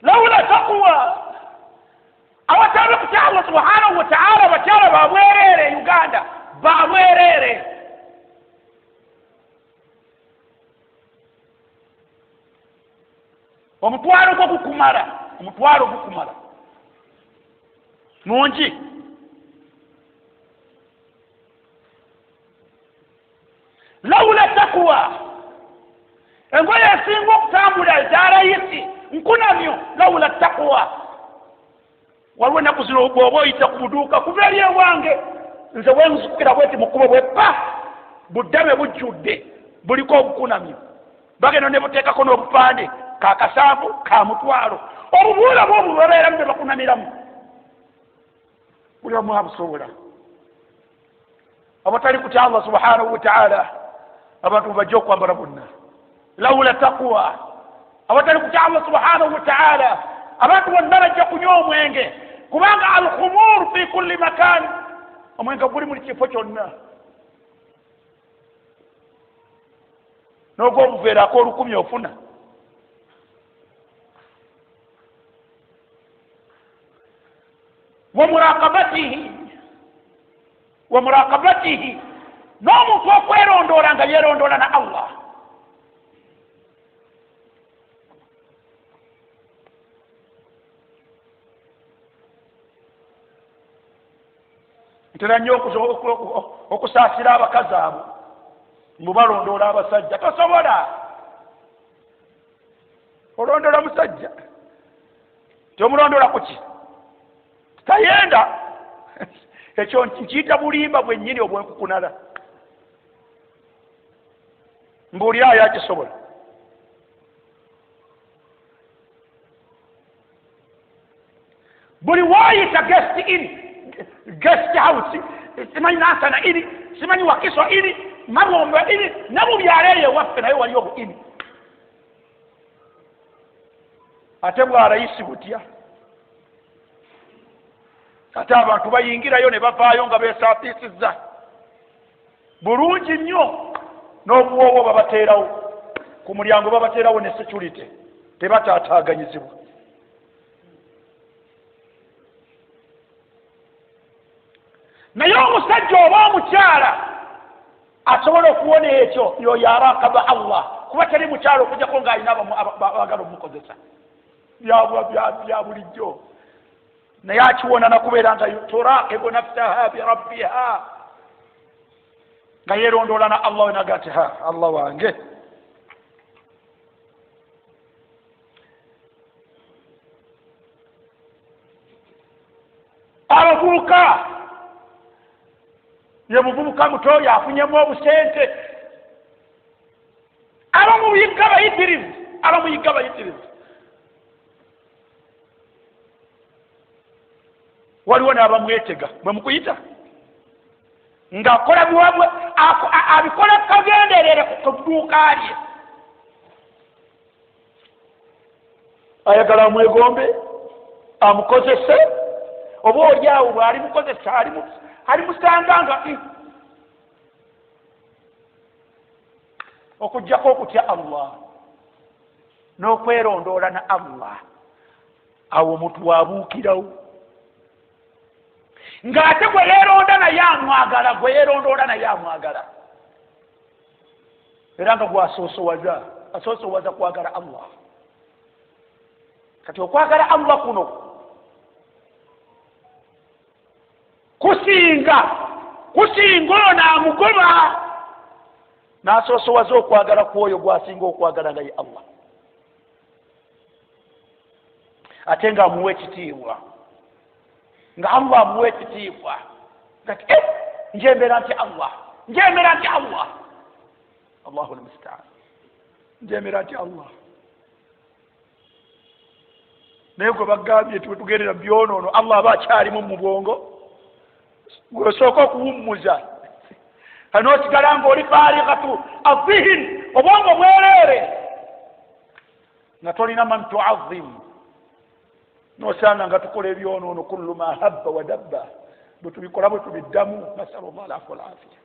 Laula taqwa, awatali kutya Allah subhanahu wa ta'ala, bakyala babwerere Uganda, babwerere. Omutwalo gwo gukumala, omutwalo gukumala mungi. Laula taqwa, engoye esinga okutambula ezalayisi nkunamyo. Laula taqwa, waliwo ennaku zino bw'oba oyita ku buduuka kuva eri ewange, nze bwenzukira bweti mu kkubo bweppa buddabe bujjudde buliko obukunamyo, bagenda ne buteekako n'obupande ka kasanvu ka mutwalo. Obubuula bwobwo babeeramu be bakunamiramu, buli omu abusobola. Abatali kutya Allah subhanahu wa ta'ala, abantu bajja okwambala bonna. Laula taqwa, abatali kutya Allah subhanahu wa ta'ala, abantu bonna bajja kunywa omwenge, kubanga alkhumur fi kulli makan, omwenge guli muli kifo kyonna. N'ogwobuveerako 1000 ofuna. Wa muraqabatihi, wa muraqabatihi, n'omuntu okwerondoola nga yeerondoola na Allah. Ntera nnyo okusaasira abakazi abo mbu balondoola abasajja. Tosobola olondoola musajja, tyomulondoola kuki? Tayenda. Ekyo nkiyita bulimba bwennyini obwenkukunala. Mbuuli ayo akisobola. Buli waayita guest inn, guest house, simanyi Nansana inn, simanyi Wakiso inn, Mabombe inn, ne mu byalo eyo ewaffe naye waliyo obu inn. Ate bwalayisi butya? Ate abantu bayingirayo ne bavaayo nga beesaafisizza bulungi nnyo, n'obuwoowo babateerawo ku mulyango, babateerawo ne security, tebataataaganyizibwa. Naye omusajja oba omukyala asobola okuwona ekyo yoyo arakaba Allah, kuba teri mukyala okujjako ng'alina abagala omukozesa bya bulijjo. Naye akiwona nakubeera nga turaqibu nafsaha birabbiha, nga yeerondoola na Allah we, naga nti ha Allah wange. Abavubuka, ye muvubuka muto yafunyemu obusente, abamuyigga bayitirivu, abamuyigga bayitirivu. Waliwo n'abamwetega bwe mukuyita ng'akola biwabwe, abikola kagenderere ku dduuka lye, ayagala amwegombe amukozese. Oba oli awo bw'alimukozesa alimusanga nga okuggyako okutya Allah n'okwerondoola na Allah, awo omuntu waabuukirawo ng'ate gwe yeeronda naye amwagala, gwe yeerondoola naye amwagala, era nga gwasoosowaza asoosowaza kwagala Allah. Kati okwagala Allah kuno kusinga ono amugoba n'asoosowaza okwagala kw'oyo gwasinga okwagala nga ye Allah, ate nga amuwa ekitiibwa, nga Allah amuwa ekitiibwa, ngati njemera nti Allah, njemera nti Allah, Allahu almustaan, njemera nti Allah. Naye gwe bagambye nti wetugendera byonoono Allah aba akyalimu mu bwongo, gwesooka okuwummuza anoosigala ng'oli faarighatu adhihin, obwongo bwereere nga tolina man tuazim, nosanga nga tukola ebyonoono kullu ma habba wa dabba, bwe tubikola bwe tubiddamu. Nasalu llah alafu walafiya.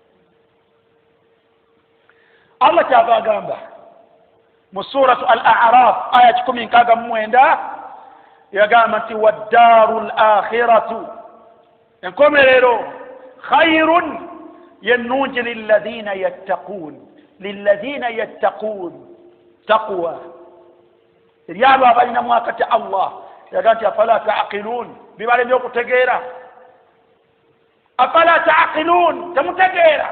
Allah kyava agamba mu suratu al Araf aya 169, yagamba nti waddaaru l akhiratu, enkomerero khairun yennungi lilladhina yattaqun, lilladhina yattaqun, taqwa eri abo abalinamu akatya Allah. Yaga nti afala taqilun, bibalemye okutegeera. Afala taqilun, temutegeera.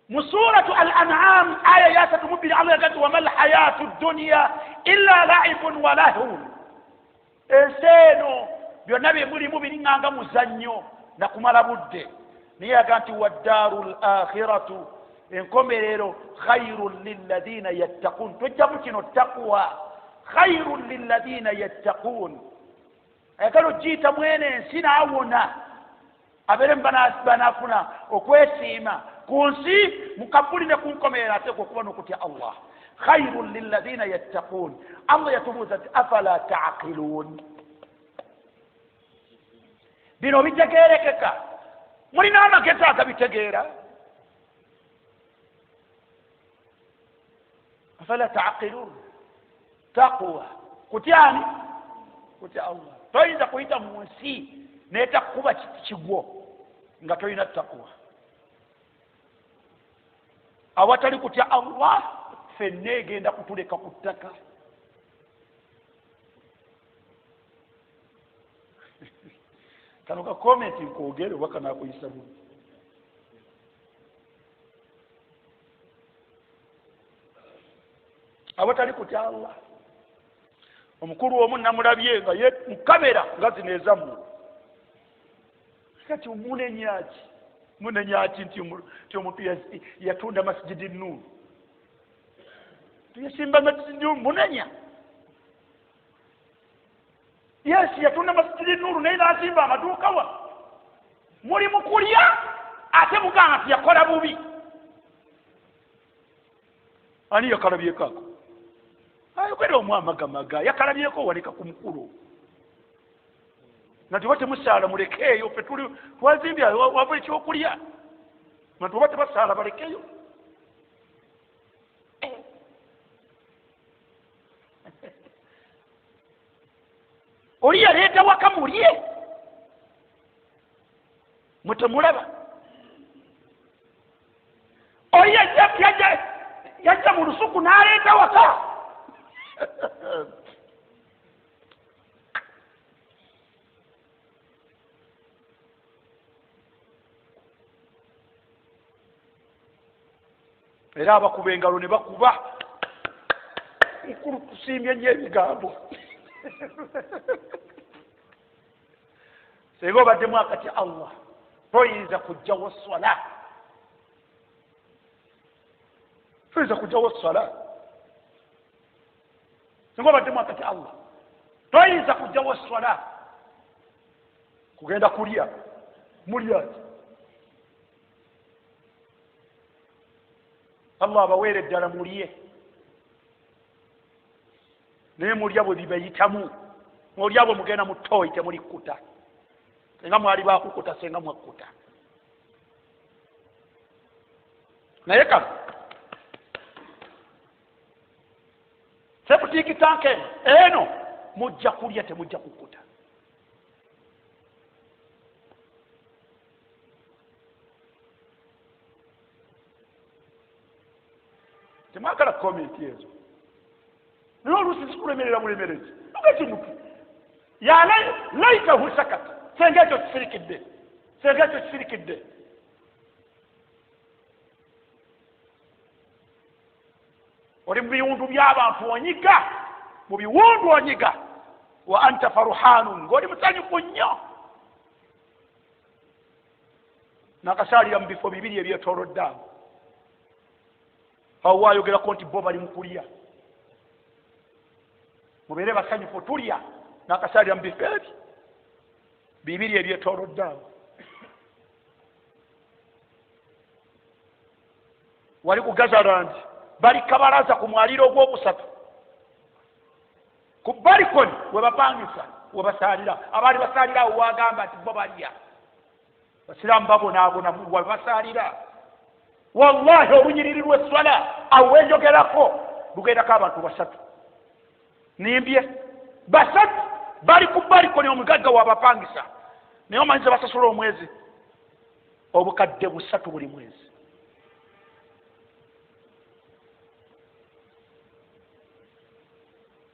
Mu suratu al An'am aya ya 32 Allah yaga nti wama lhayatu dunya illa laibun wa lahun, ensi eno byonna bye mulimu biringanga muzannyo nakumala budde. Naye yaga nti waddaaru l akhiratu, enkomerero khairun lilladhina yattaqun. Tojjamu kino taqwa, khairun lilladhina yattaqun. Ayagala ogiyita mwene ensi n'awona abeere banafuna okwesiima ku nsi mu kabuli ne ku nkomerero, ateekwa okuba n'okutya Allah. Khairun lilladhina yattaqun. Allah yatubuuza nti afala taqilun, bino bitegeerekeka? Mulina amagezi agabitegeera? Afala taqilun, taqwa kutyani? Kutya Allah. Toyinza kuyita mu nsi neetakuba kigwo nga tolina taqwa. Awatali kutya Allah ffenna egenda kutuleka ku ttaka. Kano ka komenti nkoogere oba kanaakuyisa bubi. Awatali kutya Allah, omukulu omu namulabye nga ye mu kamera nga zino ezammwe. Kati munenyaki? Munenyaki nti omuntu yatunda Masjidi Nur, tuyasimba Masjidi Nur, munenya? Yes, yatunda Masjidi Nur naye n'asimba amaduuka wa muli mu kulya, ate mugamba nti yakola bubi. Ani yakalabyeko ako? Ayogera omu amagamaga yakalabyeko waleka ku mukulu nga tiba temusaala mulekeeyo, ffe tuli twazimbye wava ekyokulya, nga tuba tebasaala balekeyo. Oli yaleeta waka mulye, mwe temulaba. Oli yajja mu lusuku n'aleeta waka. Era abakuba engalo ne bakuba, mukulu tusiimye nnyo ebigambo. Singa obaddemu akatya Allah toyinza kujjawo swala, toyinza kujjawo swala. Singa obaddemu akatya Allah toyinza kujjawo swala kugenda kulya mulya ki? Allah abaweere ddala mulye, naye mulya bwe bibayitamu. Olya bwe mugenda mu ttooyi temulikkuta. Senga mwali bakukuta, senga mwakkuta. Naye kano septic tank eno mujja kulya temujja kukkuta. Temwagala comment ezo. Naye oluusi zikulemerera bulemerezi. Lugakimutu. Ya laitahu sakat. Senga ekyo kisirikidde. Senga ekyo kisirikidde. Oli mu biwundu by'abantu onyiga. Mu biwundu onyiga. Wa anta faruhanun. Ng'oli musanyufu nnyo. Nakasaalira mu bifo bibiri ebyetoolodde awo. Awo waayogerako nti bo bali mu kulya. Mubeere basanyufu tulya. Nakasaalira mu bifo ebyo bibiri ebyetoolodde awo. Wali ku Gazaland bali kabalaza ku mwaliro ogwokusatu. Ku balikoni we bapangisa we basaalira. Abaali basaalira awo wagamba nti bo balya. Basiraamu babonaabona we basaalira. Wallahi olunyiriri lw'esswala awo wenjogerako lugendako abantu basatu. Nimbye basatu bali ku balikoni omugagga wabapangisa. Naye omanyiza basasula omwezi obukadde 3 buli mwezi.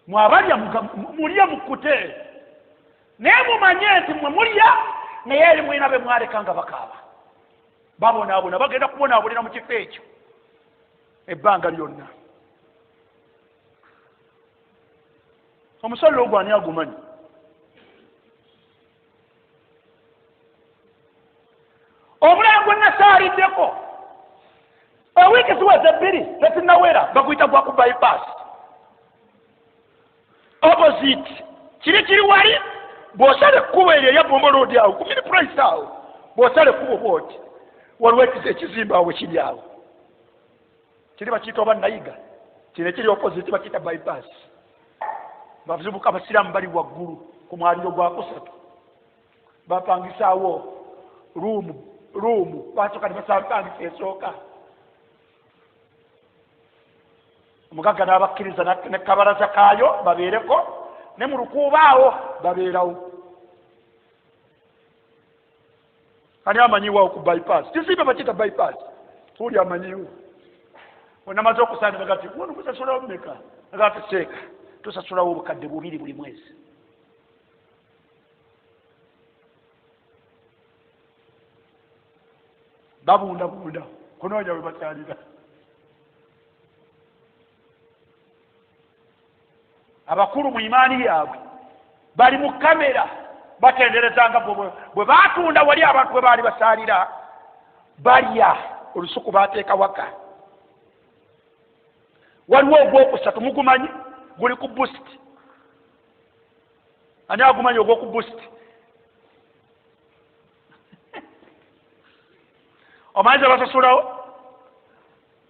Mwabalya mulya mukkute. Naye mumanye nti mmwe mulya naye eri mwina be mwaleka nga bakaaba. Babonaabona bagenda kubonaabonera mu kifo ekyo ebbanga lyonna. Omusolo ogwo ani agumanyi? Omulala gwe nasaaliddeko ewiiki ziweze 2 tezinnawera baguyita gwa ku bypass. Opposite kiri kiri wali bw'osala ekkubo eryo erya Bombo Road awo ku mini price awo bw'osala ekkubo bw'oti waliwo ekizimbe awo kiri awo kiri bakiyita oba Nayiga kino ekiri opposite bakiyita bypass. Bavubuka abasiraamu bali waggulu ku mwaliro gwa kusatu bapangisaawo ruumu basooka ne basapangisa esooka. Omugagga n'abakkiriza ne kabalaza kaayo babeereko ne mu lukuuba awo babeerawo. Ani amanyiwo ku bypass? Kizimbe bakiyita bypass. Tuli amanyiwo. Onamaze okusaana bagati wono musasulawo mmeka? Agati seeka tusasulawo obukadde 2 buli mwezi. Babundabunda kunoonya we bakyalira. Abakulu mu imaani yaabwe bali mu kamera batenderezanga bwe baatunda wali abantu bwe baali basaalira balya olusuku baateeka waka. Waliwo ogwokusatu mugumanyi guli ku boost. Ani agumanyi ogwoku boost? Omanyiza basasulawo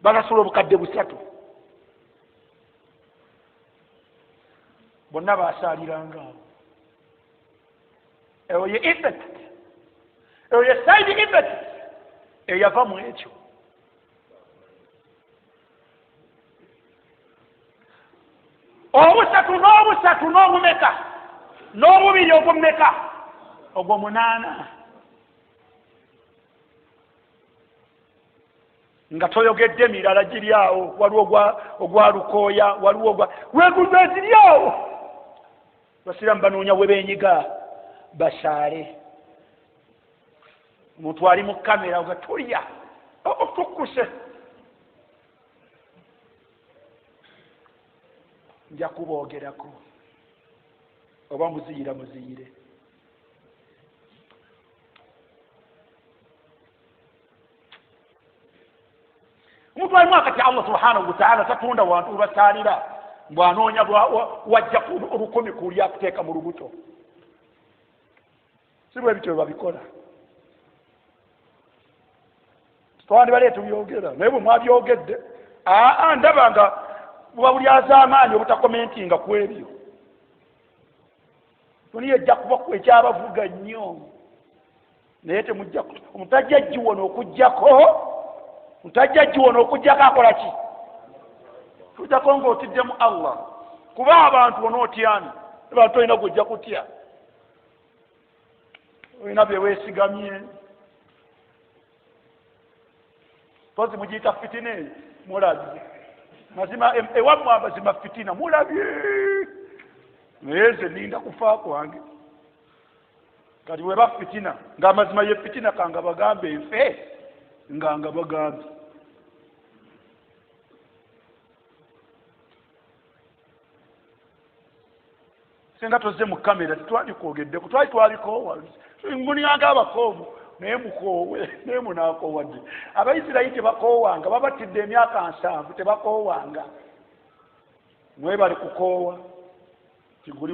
basasula obukadde 3. Bonna basaaliranga awo. Eyo ye effect, eyo ye side effect eyava mu ekyo. Obusatu n'obusatu n'obumeka n'obubiri ogw'omumeka ogw'omunaana. Nga toyogedde mirala giri awo. Waliwo ogwa Lukooya, waliwo ogwa weguza ziri awo. Basiraamu banoonya we beenyiga basaale. Omuntu ali mu kamera oga tulya otukkuse. Nja kuboogerako oba muziyira muziyire. Omuntu alimu akati Allah subhanahu wa ta'ala tatunda wantu basaalira mbwanoonya wajja olukumi kulya kuteeka mu lubuto. Si bwe bityo babikola. Twandibale tubyogera naye bwe mwabyogedde ndaba nga buba bulyazaamaanyi obutakomentinga ku ebyo. Duniya ejja kuba ekyabavuga nnyo, naye temujja omutajja giwona okuggyako, omutajja giwona okuggyako akola ki? Tujjako ng'otiddemu Allah, kuba abantu onootyani, abantu olina gwojja kutya, olina bye weesigamye. Mpozi mugiyita fitina eyo, mulabye mazima ewammwe amazima fitina mulabye, naye nze ninda kufa kwange. Kati weba fitina ng'amazima ye fitina, kanga bagambe nfe nga nga bagambe. Singa tozze mu kamera tetwandikwogeddeko, twali twabikoowa, mulyanga abakoowu naye mukoowe, naye munaakoowa ddi? Abayisirayiri tebakoowanga, babatidde emyaka 70 tebakoowanga, mwebali kukoowa kiguli.